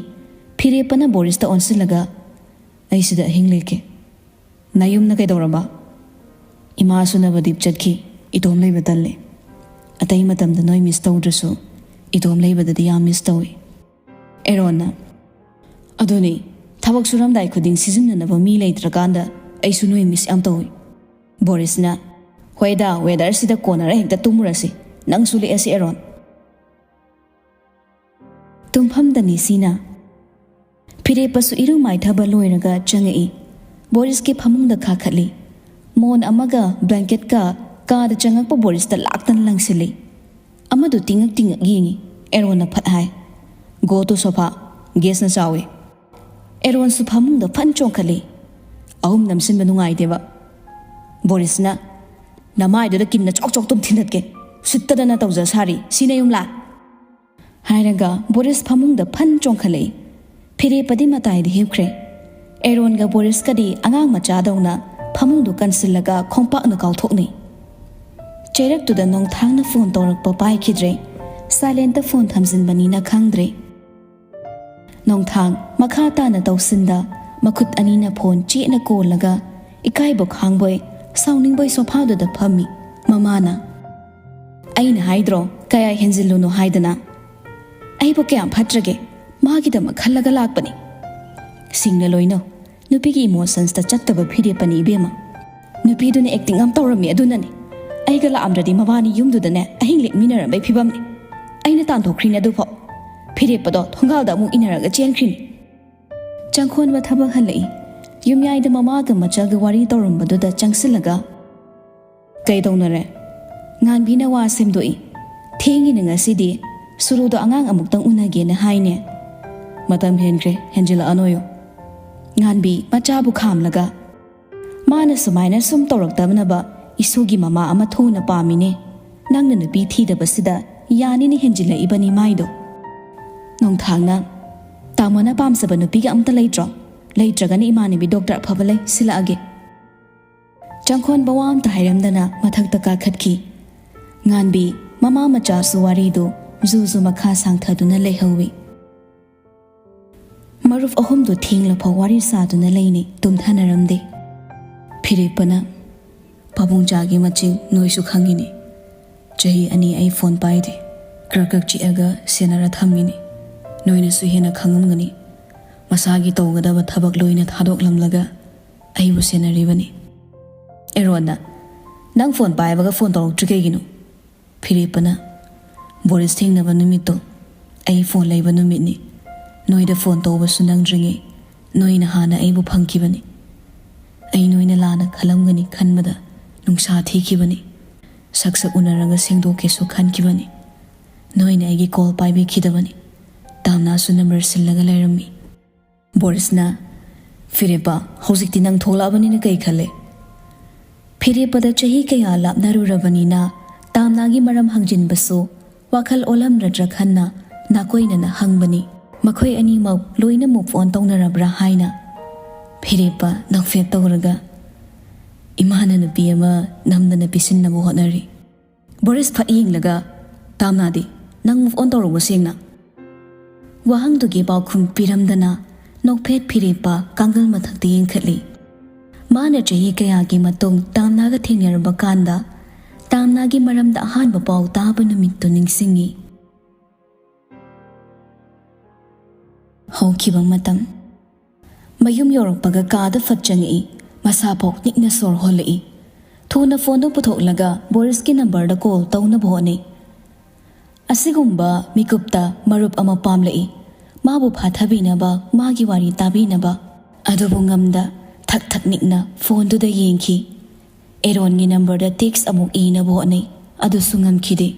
ꯐꯤꯔꯦꯞꯄꯅ ꯕꯣꯔꯤꯁꯇ ꯑꯣꯟꯁꯤꯜꯂꯒ, "ꯑꯩ ꯁꯤꯗ ꯑꯍꯤꯡ ꯂꯦꯛꯀꯦ꯫ ꯅꯌꯨꯝꯅ ꯀꯩꯗꯧꯔꯕ?" "ꯏꯃꯥꯁꯨ ꯅꯕꯗꯤꯞ ꯆꯠꯈꯤ꯫ ꯏꯇꯣꯝ ꯂꯩꯕ ꯇꯜꯂꯦ꯫ ꯑꯇꯩ ꯃꯇꯝꯗ ꯅꯣꯏ miss ꯇꯧꯗ꯭ꯔꯁꯨ, ꯏꯇꯣꯝ ꯂꯩꯕꯗꯗꯤ ꯌꯥꯝ miss ꯇꯧꯏ꯫" ꯑꯦꯔꯣꯟꯅ, "ꯑꯗꯨꯅꯤ, ꯊꯕꯛ ꯁꯨꯔꯝꯗꯥꯏ ꯈꯨꯗꯤꯡ ꯁꯤꯖꯤꯟꯅꯅꯕ ꯃꯤ ꯂꯩꯇ꯭ꯔꯀꯥꯟꯗ ꯑꯩꯁꯨ ꯅꯣꯏ miss ꯌꯥꯝ ꯇꯧꯏ꯫" ꯕꯣꯔꯤꯁꯅ, "ꯍꯣꯏꯗ, ꯋꯦꯗꯔꯁꯤꯗ ꯀꯣꯟꯅꯔ ꯍꯦꯛꯇ ꯇꯨꯝꯃꯨꯔꯁꯤ꯫ ꯅꯪꯁꯨ ꯂꯦꯛꯑꯁꯤ, ꯑꯦꯔꯣꯟ꯫" ꯇꯨꯝꯐꯝꯗ ꯅꯤꯁꯤꯅ꯫ ꯐꯤꯔꯦꯞꯄꯁꯨ ꯏꯔꯨ ꯃꯥꯏꯊꯕ ꯂꯣꯏꯔꯒ ꯆꯪꯉꯛꯏ꯫ ꯕꯣꯔꯤꯁꯀꯤ ꯐꯃꯨꯡꯗ ꯀꯥꯈꯠꯂꯤ꯫ ꯃꯣꯟ ꯑꯃꯒ ꯕ꯭ꯂꯦꯡꯀꯦꯠꯀ ꯀꯥꯗ ꯆꯪꯉꯛꯄ ꯕꯣꯔꯤꯁꯇ ꯂꯥꯛꯇꯅ ꯂꯪꯁꯤꯜꯂꯤ꯫ ꯑꯃꯗꯨ ꯇꯤꯡꯉꯛ ꯇꯤꯡꯉꯛ ꯌꯦꯡꯉꯤ꯫ ꯑꯦꯔꯣꯟꯅ ꯐꯠ ꯍꯥꯏ, "Go to sofa, ꯒꯦꯁꯅ ꯆꯥꯎꯏ꯫" ꯑꯦꯔꯣꯟꯁꯨ ꯐꯃꯨꯡꯗ ꯐꯟ ꯆꯣꯡꯈꯠꯂꯤ꯫ ꯑꯍꯨꯝ ꯅꯝꯁꯤꯟꯕ ꯅꯨꯡꯉꯥꯏꯇꯦꯕ꯫ ꯕꯣꯔꯤꯁꯅ, "ꯅꯃꯥꯏꯗꯨꯗ ꯀꯤꯟꯅ ꯆꯣꯛ ꯆꯣꯛ ꯇꯨꯝ ꯊꯤꯟꯗꯠꯀꯦ꯫ ꯎꯁꯤꯠꯇꯗꯅ ꯇꯧꯖ ꯁꯥꯔꯤ꯫ ꯁꯤ ꯅꯌꯨꯝꯂꯥ?" ꯍꯥꯏꯔꯒ ꯕꯣꯔꯤꯁ ꯐꯃꯨꯡꯗ ꯐꯟ ꯆꯣꯡꯈꯠꯂꯛꯏ꯫ ꯐꯤꯔꯦꯞꯄꯗꯤ ꯃꯇꯥꯏꯗ ꯍꯤꯞꯈ꯭ꯔꯦ꯫ ꯑꯦꯔꯣꯟꯒ ꯕꯣꯔꯤꯁꯀꯗꯤ ꯑꯉꯥꯡ ꯃꯆꯥꯗꯧꯅ ꯐꯃꯨꯡꯗꯨ ꯀꯟꯁꯤꯜꯂꯒ ꯈꯣꯡꯄꯥꯛꯅ ꯀꯥꯎꯊꯣꯛꯅꯩ꯫ ꯆꯩꯔꯛꯇꯨꯗ ꯅꯣꯡꯊꯥꯡꯅ ꯐꯣꯟ ꯇꯧꯔꯛꯄ ꯄꯥꯏꯈꯤꯗ꯭ꯔꯦ꯫ ꯁꯥꯏꯂꯦꯟꯇ ꯐꯣꯟ ꯊꯝꯖꯤꯟꯕꯅꯤꯅ ꯈꯪꯗ꯭ꯔꯦ꯫ ꯅꯣꯡꯊꯥꯡ ꯃꯈꯥ ꯇꯥꯅ ꯇꯧꯁꯤꯟꯗ ꯃꯈꯨꯠ ꯑꯅꯤꯅ ꯐꯣꯟ ꯆꯦꯠꯅ ꯀꯣꯜꯂꯒ ꯏꯀꯥꯏꯕ ꯈꯥꯡꯕꯣꯏ ꯁꯥꯎꯅꯤꯡꯕꯣꯏ ꯁꯣꯐꯥꯗꯨꯗ ꯐꯝꯃꯤ꯫ ꯃꯃꯥꯅ, "ꯑꯩꯅ ꯍꯥꯏꯗ꯭ꯔꯣ ꯀꯌꯥ ꯍꯦꯟꯖꯤꯜꯂꯨꯅꯣ ꯍꯥꯏꯗꯅ? ꯑꯩꯕꯨ ꯀꯌꯥꯝ ꯐꯠꯇ꯭ꯔꯒꯦ? ꯃꯥꯒꯤꯗꯃꯛ ꯈꯜꯂꯒ ꯂꯥꯛꯄꯅꯤ꯫" "ꯁꯤꯡꯅ ꯂꯣꯏꯅꯧ꯫ ꯅꯨꯄꯤꯒꯤ ꯏꯃꯣꯁꯟꯁꯇ ꯆꯠꯇꯕ ꯐꯤꯔꯦꯞꯄꯅꯤ ꯏꯕꯦꯝꯃ꯫ ꯅꯨꯄꯤꯗꯨꯅ ꯑꯦꯛꯇꯤꯡ ꯑꯃ ꯇꯧꯔꯝꯃꯤ ꯑꯗꯨꯅꯅꯤ꯫ ꯑꯩꯒ ꯂꯥꯛꯑꯝꯗ꯭ꯔꯗꯤ ꯃꯕꯥꯅꯤ ꯌꯨꯝꯗꯨꯗꯅꯦ ꯑꯍꯤꯡ ꯂꯦꯛꯃꯤꯟꯅꯔꯝꯕꯩ ꯐꯤꯕꯝꯅꯤ꯫ ꯑꯩꯅ ꯇꯥꯟꯊꯣꯛꯈ꯭ꯔꯤꯅꯦ ꯑꯗꯨꯐꯥꯎ꯫ ꯐꯤꯔꯦꯞꯄꯗꯣ ꯊꯣꯡꯒꯥꯜꯗ ꯑꯃꯨꯛ ꯏꯟꯅꯔꯒ ꯆꯦꯟꯈ꯭ꯔꯤꯅꯤ꯫" ꯆꯪꯈꯣꯟꯕ ꯊꯕꯛ ꯍꯜꯂꯛꯏ꯫ ꯌꯨꯝꯌꯥꯏꯗ ꯃꯃꯥꯒ ꯃꯆꯜꯒ ꯋꯥꯔꯤ ꯇꯧꯔꯝꯕꯗꯨꯗ ꯆꯪꯁꯤꯜꯂꯒ, "ꯀꯩꯗꯧꯅꯔꯦ?" ꯉꯥꯟꯕꯤꯅ ꯋꯥ ꯁꯦꯝꯗꯣꯛꯏ꯫ "ꯊꯦꯡꯉꯤꯅ ꯉꯁꯤꯗꯤ꯫ ꯁꯨꯔꯨꯗꯣ ꯑꯉꯥꯡ ꯑꯃꯨꯛꯇꯪ ꯎꯅꯒꯦꯅ ꯍꯥꯏꯅꯦ꯫" "ꯃꯇꯝ ꯍꯦꯟꯈ꯭ꯔꯦ, ꯍꯦꯟꯖꯤꯜꯂꯛꯑꯅꯣꯌꯣ꯫" ꯉꯥꯟꯕꯤ ꯃꯆꯥꯕꯨ ꯈꯥꯝꯂꯒ, "ꯃꯥꯅ ꯁꯨꯃꯥꯏꯅ ꯁꯨꯝ ꯇꯧꯔꯛꯇꯅꯕ ꯏꯁꯨꯒꯤ ꯃꯃꯥ ꯑꯃ ꯊꯨꯅ ꯄꯥꯝꯃꯤꯅꯦ꯫ ꯅꯪꯅ ꯅꯨꯄꯤ ꯊꯤꯗꯕꯁꯤꯗ ꯌꯥꯅꯤꯅ ꯍꯦꯟꯖꯤꯜꯂꯛꯏꯕꯅꯤ ꯃꯥꯏꯗꯣ꯫" ꯅꯣꯡꯊꯥꯡꯅ, "ꯇꯥꯃꯣꯅ ꯄꯥꯝꯖꯕ ꯅꯨꯄꯤꯒ ꯑꯝꯇ ꯂꯩꯇ꯭ꯔꯣ? ꯂꯩꯇ꯭ꯔꯒꯅ ꯏꯃꯥꯟꯅꯕꯤ ꯗꯣꯛꯇꯔ ꯑꯐꯕ ꯂꯩ, ꯁꯤꯜꯂꯛꯑꯒꯦ꯫" ꯆꯪꯈꯣꯟꯕ ꯋꯥ ꯑꯝꯇ ꯍꯥꯏꯔꯝꯗꯅ ꯃꯊꯛꯇ ꯀꯥꯈꯠꯈꯤ꯫ ꯉꯥꯟꯕꯤ ꯃꯃꯥ ꯃꯆꯥꯁꯨ ꯋꯥꯔꯤꯗꯨ ꯖꯨ ꯖꯨ ꯃꯈꯥ ꯁꯥꯡꯊꯗꯨꯅ ꯂꯩꯍꯧꯋꯤ꯫ ꯃꯔꯨꯞ ꯑꯍꯨꯝꯗꯨ ꯊꯦꯡꯂꯐꯥꯎ ꯋꯥꯔꯤ ꯁꯥꯗꯨꯅ ꯂꯩꯅꯩ, ꯇꯨꯝꯊꯅꯔꯝꯗꯦ꯫ ꯐꯤꯔꯦꯞꯄꯅ, "ꯄꯥꯕꯨꯡꯖꯥꯒꯤ ꯃꯆꯤꯡ ꯅꯣꯏꯁꯨ ꯈꯪꯉꯤꯅꯤ꯫ ꯆꯍꯤ ꯑꯅꯤ ꯑꯩ ꯐꯣꯟ ꯄꯥꯏꯗꯦ꯫ ꯀ꯭ꯔꯛ ꯀ꯭ꯔꯛ ꯆꯤꯛꯑꯒ ꯁꯦꯟꯅꯔ ꯊꯝꯃꯤꯅꯤ꯫ ꯅꯣꯏꯅꯁꯨ ꯍꯦꯟꯅ ꯈꯪꯉꯝꯒꯅꯤ꯫ ꯃꯁꯥꯒꯤ ꯇꯧꯒꯗꯕ ꯊꯕꯛ ꯂꯣꯏꯅ ꯊꯥꯗꯣꯛꯂꯝꯂꯒ ꯑꯩꯕꯨ ꯁꯦꯟꯅꯔꯤꯕꯅꯤ꯫" ꯑꯦꯔꯣꯟꯅ, "ꯅꯪ ꯐꯣꯟ ꯄꯥꯏꯕꯒ ꯐꯣꯟ ꯇꯧꯔꯛꯇ꯭ꯔꯤ ꯀꯩꯒꯤꯅꯣ?" ꯐꯤꯔꯦꯞꯄꯅ, "ꯕꯣꯔꯤꯁ ꯊꯦꯡꯅꯕ ꯅꯨꯃꯤꯠꯇꯣ ꯑꯩ ꯐꯣꯟ ꯂꯩꯕ ꯅꯨꯃꯤꯠꯅꯤ꯫ ꯅꯣꯏꯗ ꯐꯣꯟ ꯇꯧꯕꯁꯨ ꯅꯪꯗ꯭ꯔꯤꯉꯩ ꯅꯣꯏꯅ ꯍꯥꯟꯅ ꯑꯩꯕꯨ ꯐꯪꯈꯤꯕꯅꯤ꯫ ꯑꯩ ꯅꯣꯏꯅ ꯂꯥꯟꯅ ꯈꯜꯂꯝꯒꯅꯤ ꯈꯟꯕꯗ ꯅꯨꯡꯁꯥ ꯊꯤꯈꯤꯕꯅꯤ꯫ ꯁꯛ ꯁꯛ ꯎꯅꯔꯒ ꯁꯦꯡꯗꯣꯛꯀꯦꯁꯨ ꯈꯟꯈꯤꯕꯅꯤ꯫ ꯅꯣꯏꯅ ꯑꯩꯒꯤ ꯀꯣꯜ ꯄꯥꯏꯕꯤꯈꯤꯗꯕꯅꯤ꯫ ꯇꯥꯝꯅꯥꯁꯨ ꯅꯝꯕꯔ ꯁꯤꯜꯂꯒ ꯂꯩꯔꯝꯃꯤ꯫" ꯕꯣꯔꯤꯁꯅ, "ꯐꯤꯔꯦꯞꯄ, ꯍꯧꯖꯤꯛꯇꯤ ꯅꯪ ꯊꯣꯛꯂꯛꯑꯕꯅꯤꯅ ꯀꯩ ꯈꯜꯂꯦ?" ꯐꯤꯔꯦꯞꯄꯗ ꯆꯍꯤ ꯀꯌꯥ ꯂꯥꯞꯅꯔꯨꯔꯕꯅꯤꯅ ꯇꯥꯝꯅꯥꯒꯤ ꯃꯔꯝ ꯍꯪꯖꯤꯟꯕꯁꯨ ꯋꯥꯈꯜ ꯑꯣꯜꯂꯝꯗ꯭ꯔꯗ꯭ꯔꯥ ꯈꯟꯅ ꯅꯥꯀꯣꯏꯅꯅ ꯍꯪꯕꯅꯤ꯫ ꯃꯈꯣꯏ ꯑꯅꯤꯃꯛ ꯂꯣꯏꯅ move on ꯇꯧꯅꯔꯕ꯭ꯔꯥ ꯍꯥꯏꯅ꯫ ꯐꯤꯔꯦꯞꯄ ꯅꯣꯛꯐꯦꯠ ꯇꯧꯔꯒ, "ꯏꯃꯥꯅ ꯅꯨꯄꯤ ꯑꯃ ꯅꯝꯗꯅ ꯄꯤꯁꯤꯟꯅꯕ ꯍꯣꯠꯅꯔꯤ꯫" ꯕꯣꯔꯤꯁ ꯐꯠ ꯌꯦꯡꯂꯒ, "ꯇꯥꯝꯅꯥꯗꯤ, ꯅꯪ move on ꯇꯧꯔꯕꯣ ꯁꯦꯡꯅ?" ꯋꯥꯍꯪꯗꯨꯒꯤ ꯄꯥꯎꯈꯨꯝ ꯄꯤꯔꯝꯗꯅ ꯅꯣꯛꯐꯦꯠ ꯐꯤꯔꯦꯞꯄ ꯀꯥꯡꯒꯜ ꯃꯊꯛꯇ ꯌꯦꯡꯈꯠꯂꯤ꯫ ꯃꯥꯅ ꯆꯍꯤ ꯀꯌꯥꯒꯤ ꯃꯇꯨꯡ ꯇꯥꯝꯅꯥꯒ ꯊꯦꯡꯅꯔꯕ ꯀꯥꯟꯗ ꯇꯥꯝꯅꯥꯒꯤ ꯃꯔꯝꯗ ꯑꯍꯥꯟꯕ ꯄꯥꯎ ꯇꯥꯕ ꯅꯨꯃꯤꯠꯇꯨ ꯅꯤꯡꯁꯤꯡꯉꯤ꯫ ꯍꯧꯈꯤꯕ ꯃꯇꯝ꯫ ꯃꯌꯨꯝ ꯌꯧꯔꯛꯄꯒ ꯀꯥꯗ ꯐꯠ ꯆꯪꯉꯛꯏ꯫ ꯃꯁꯥ ꯐꯥꯎ ꯅꯤꯛꯅ ꯁꯣꯔ ꯍꯣꯜꯂꯛꯏ꯫ ꯊꯨꯅ ꯐꯣꯟꯗꯨ ꯄꯨꯊꯣꯛꯂꯒ ꯕꯣꯔꯤꯁꯀꯤ ꯅꯝꯕꯔꯗ ꯀꯣꯜ ꯇꯧꯅꯕ ꯍꯣꯠꯅꯩ꯫ ꯑꯁꯤꯒꯨꯝꯕ ꯃꯤꯀꯨꯞꯇ ꯃꯔꯨꯞ ꯑꯃ ꯄꯥꯝꯂꯛꯏ꯫ ꯃꯥꯕꯨ ꯐꯥꯊꯕꯤꯅꯕ, ꯃꯥꯒꯤ ꯋꯥꯔꯤ ꯇꯥꯕꯤꯅꯕ꯫ ꯑꯗꯨꯕꯨ ꯉꯝꯗ ꯊꯛ ꯊꯛ ꯅꯤꯛꯅ ꯐꯣꯟꯗꯨꯗ ꯌꯦꯡꯈꯤ꯫ ꯑꯦꯔꯣꯟꯒꯤ ꯅꯝꯕꯔꯗ ꯇꯦꯛꯁ ꯑꯃꯨꯛ ꯏꯅꯕ ꯍꯣꯠꯅꯩ꯫ ꯑꯗꯨꯁꯨ ꯉꯝꯈꯤꯗꯦ꯫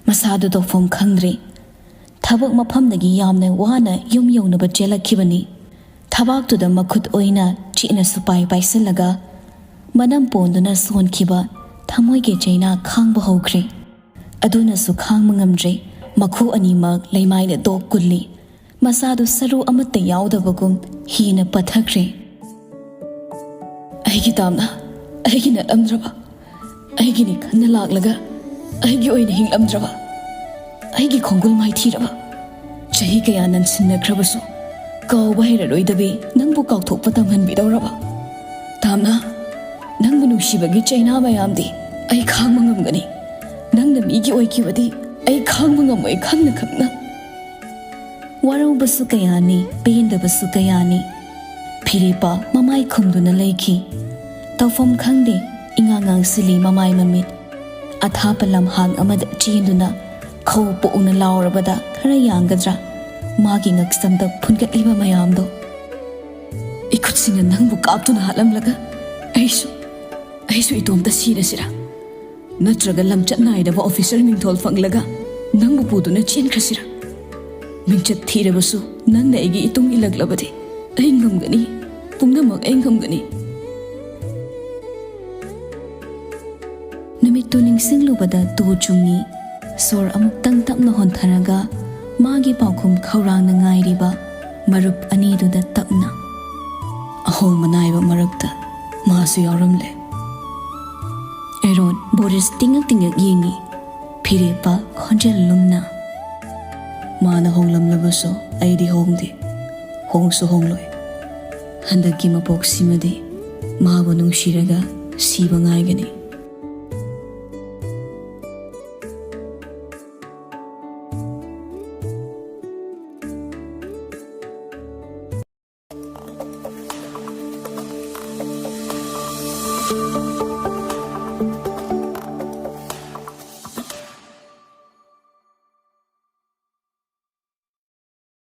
ꯃꯁꯥꯗꯨ ꯇꯧꯐꯝ ꯈꯪꯗ꯭ꯔꯦ꯫ ꯊꯕꯛ ꯃꯐꯝꯗꯒꯤ ꯌꯥꯝꯅ ꯋꯥꯅ ꯌꯨꯝ ꯌꯧꯅꯕ ꯆꯦꯜꯂꯛꯈꯤꯕꯅꯤ꯫ ꯊꯕꯥꯛꯇꯨꯗ ꯃꯈꯨꯠ ꯑꯣꯏꯅ ꯆꯦꯠꯅ ꯁꯨꯄꯥꯏ ꯄꯥꯏꯁꯤꯜꯂꯒ ꯃꯅꯝ ꯄꯣꯟꯗꯨꯅ ꯁꯣꯟꯈꯤꯕ ꯊꯃꯣꯏꯒꯤ ꯆꯩꯅꯥ ꯈꯥꯡꯕ ꯍꯧꯈ꯭ꯔꯦ꯫ ꯑꯗꯨꯅꯁꯨ ꯈꯥꯡꯕ ꯉꯝꯗ꯭ꯔꯦ꯫ ꯃꯈꯨ ꯑꯅꯤꯃꯛ ꯂꯩꯃꯥꯏꯅ ꯗꯣꯛ ꯀꯨꯜꯂꯤ꯫ ꯃꯁꯥꯗꯨ ꯁꯔꯨ ꯑꯃꯠꯇ ꯌꯥꯎꯗꯕꯒꯨꯝ ꯍꯤꯅ ꯄꯠꯊꯈ꯭ꯔꯦ꯫ "ꯑꯩꯒꯤ ꯇꯥꯝꯅ, ꯑꯩꯒꯤ ꯅꯠꯂꯝꯗ꯭ꯔꯕ, ꯑꯩꯒꯤꯅꯤ ꯈꯟꯅ ꯂꯥꯛꯂꯒ ꯑꯩꯒꯤ ꯑꯣꯏꯅ ꯍꯤꯡꯂꯝꯗ꯭ꯔꯕ, ꯑꯩꯒꯤ ꯈꯣꯡꯒꯨꯜ ꯃꯥꯏꯊꯤꯔꯕ, ꯆꯍꯤ ꯀꯌꯥ ꯅꯟꯁꯤꯟꯅꯈ꯭ꯔꯕꯁꯨ ꯀꯥꯎꯕ ꯍꯩꯔꯔꯣꯏꯗꯕꯤ ꯅꯪꯕꯨ ꯀꯥꯎꯊꯣꯛꯄ ꯇꯝꯍꯟꯕꯤꯗꯧꯔꯕ? ꯇꯥꯝꯅ, ꯅꯪꯕꯨ ꯅꯨꯡꯁꯤꯕꯒꯤ ꯆꯩꯅꯥ ꯃꯌꯥꯝꯗꯤ ꯑꯩ ꯈꯥꯡꯕ ꯉꯝꯒꯅꯤ꯫ ꯅꯪꯅ ꯃꯤꯒꯤ ꯑꯣꯏꯈꯤꯕꯗꯤ ꯑꯩ ꯈꯥꯡꯕ ꯉꯝꯃꯣꯏ ꯈꯪꯅ ꯈꯪꯅ꯫" ꯋꯥꯔꯧꯕꯁꯨ ꯀꯌꯥꯅꯤ, ꯄꯦꯟꯗꯕꯁꯨ ꯀꯌꯥꯅꯤ꯫ ꯐꯤꯔꯦꯞꯄ ꯃꯃꯥꯏ ꯈꯨꯝꯗꯨꯅ ꯂꯩꯈꯤ꯫ ꯇꯧꯐꯝ ꯈꯪꯗꯦ꯫ ꯉꯥꯡꯁꯤꯜꯂꯤ ꯃꯃꯥꯏ ꯃꯃꯤꯠ꯫ ꯑꯊꯥꯞꯄ ꯂꯝꯍꯥꯡ ꯑꯃꯗ ꯆꯦꯟꯗꯨꯅ ꯈꯧ ꯄꯣꯛꯅ ꯂꯥꯎꯔꯕꯗ ꯈꯔ ꯌꯥꯡꯒꯗ꯭ꯔꯥ? ꯃꯥꯒꯤ ꯉꯛꯁꯝꯗ ꯐꯨꯟꯒꯠꯂꯤꯕ ꯃꯌꯥꯝꯗꯣ꯫ ꯏꯈꯨꯠꯁꯤꯡꯅ ꯅꯪꯕꯨ ꯀꯥꯞꯇꯨꯅ ꯍꯥꯠꯂꯝꯂꯒ ꯑꯩꯁꯨ, ꯑꯩꯁꯨ ꯏꯇꯣꯝꯇ ꯁꯤꯔꯁꯤꯔꯥ? ꯅꯠꯇ꯭ꯔꯒ ꯂꯝꯆꯠ ꯅꯥꯏꯗꯕ ꯑꯣꯐꯤꯁꯔ ꯃꯤꯡꯊꯣꯜ ꯐꯪꯂꯒ ꯅꯪꯕꯨ ꯄꯨꯗꯨꯅ ꯆꯦꯟꯈ꯭ꯔꯁꯤꯔꯥ? ꯃꯤꯡꯆꯠ ꯊꯤꯔꯕꯁꯨ ꯅꯪꯅ ꯑꯩꯒꯤ ꯏꯇꯨꯡ ꯏꯜꯂꯛꯂꯕꯗꯤ ꯑꯩ ꯉꯝꯒꯅꯤ, ꯄꯨꯝꯅꯃꯛ ꯑꯩ ꯉꯝꯒꯅꯤ꯫ ꯅꯨꯃꯤꯠꯇꯨ ꯅꯤꯡꯁꯤꯡꯂꯨꯕꯗ ꯇꯨ ꯆꯨꯡꯏ꯫ ꯁꯣꯔ ꯑꯃꯨꯛꯇꯪ ꯇꯞꯅ ꯍꯣꯟꯊꯔꯒ ꯃꯥꯒꯤ ꯄꯥꯎꯈꯨꯝ ꯈꯧꯔꯥꯡꯅ ꯉꯥꯏꯔꯤꯕ ꯃꯔꯨꯞ ꯑꯅꯤꯗꯨꯗ ꯇꯞꯅ꯫ ꯑꯍꯣꯡꯕ ꯅꯥꯏꯕ ꯃꯔꯛꯇ ꯃꯥꯁꯨ ꯌꯥꯎꯔꯝꯂꯦ꯫ ꯑꯦꯔꯣꯟ ꯕꯣꯔꯤꯁ ꯇꯤꯡꯉꯛ ꯇꯤꯡꯉꯛ ꯌꯦꯡꯉꯤ, ꯐꯤꯔꯦꯞꯄ ꯈꯣꯟꯖꯦꯜ ꯂꯨꯝꯅ꯫ ꯃꯥꯅ ꯍꯣꯡꯂꯝꯂꯕꯁꯨ ꯑꯩꯗꯤ ꯍꯣꯡꯗꯦ, ꯍꯣꯡꯁꯨ ꯍꯣꯡꯂꯣꯏ꯫ ꯍꯟꯗꯛꯀꯤ ꯃꯄꯣꯛꯁꯤꯃꯗꯤ ꯃꯥꯕꯨ ꯅꯨꯡꯁꯤꯔꯒ ꯁꯤꯕ ꯉꯥꯏꯒꯅꯤ꯫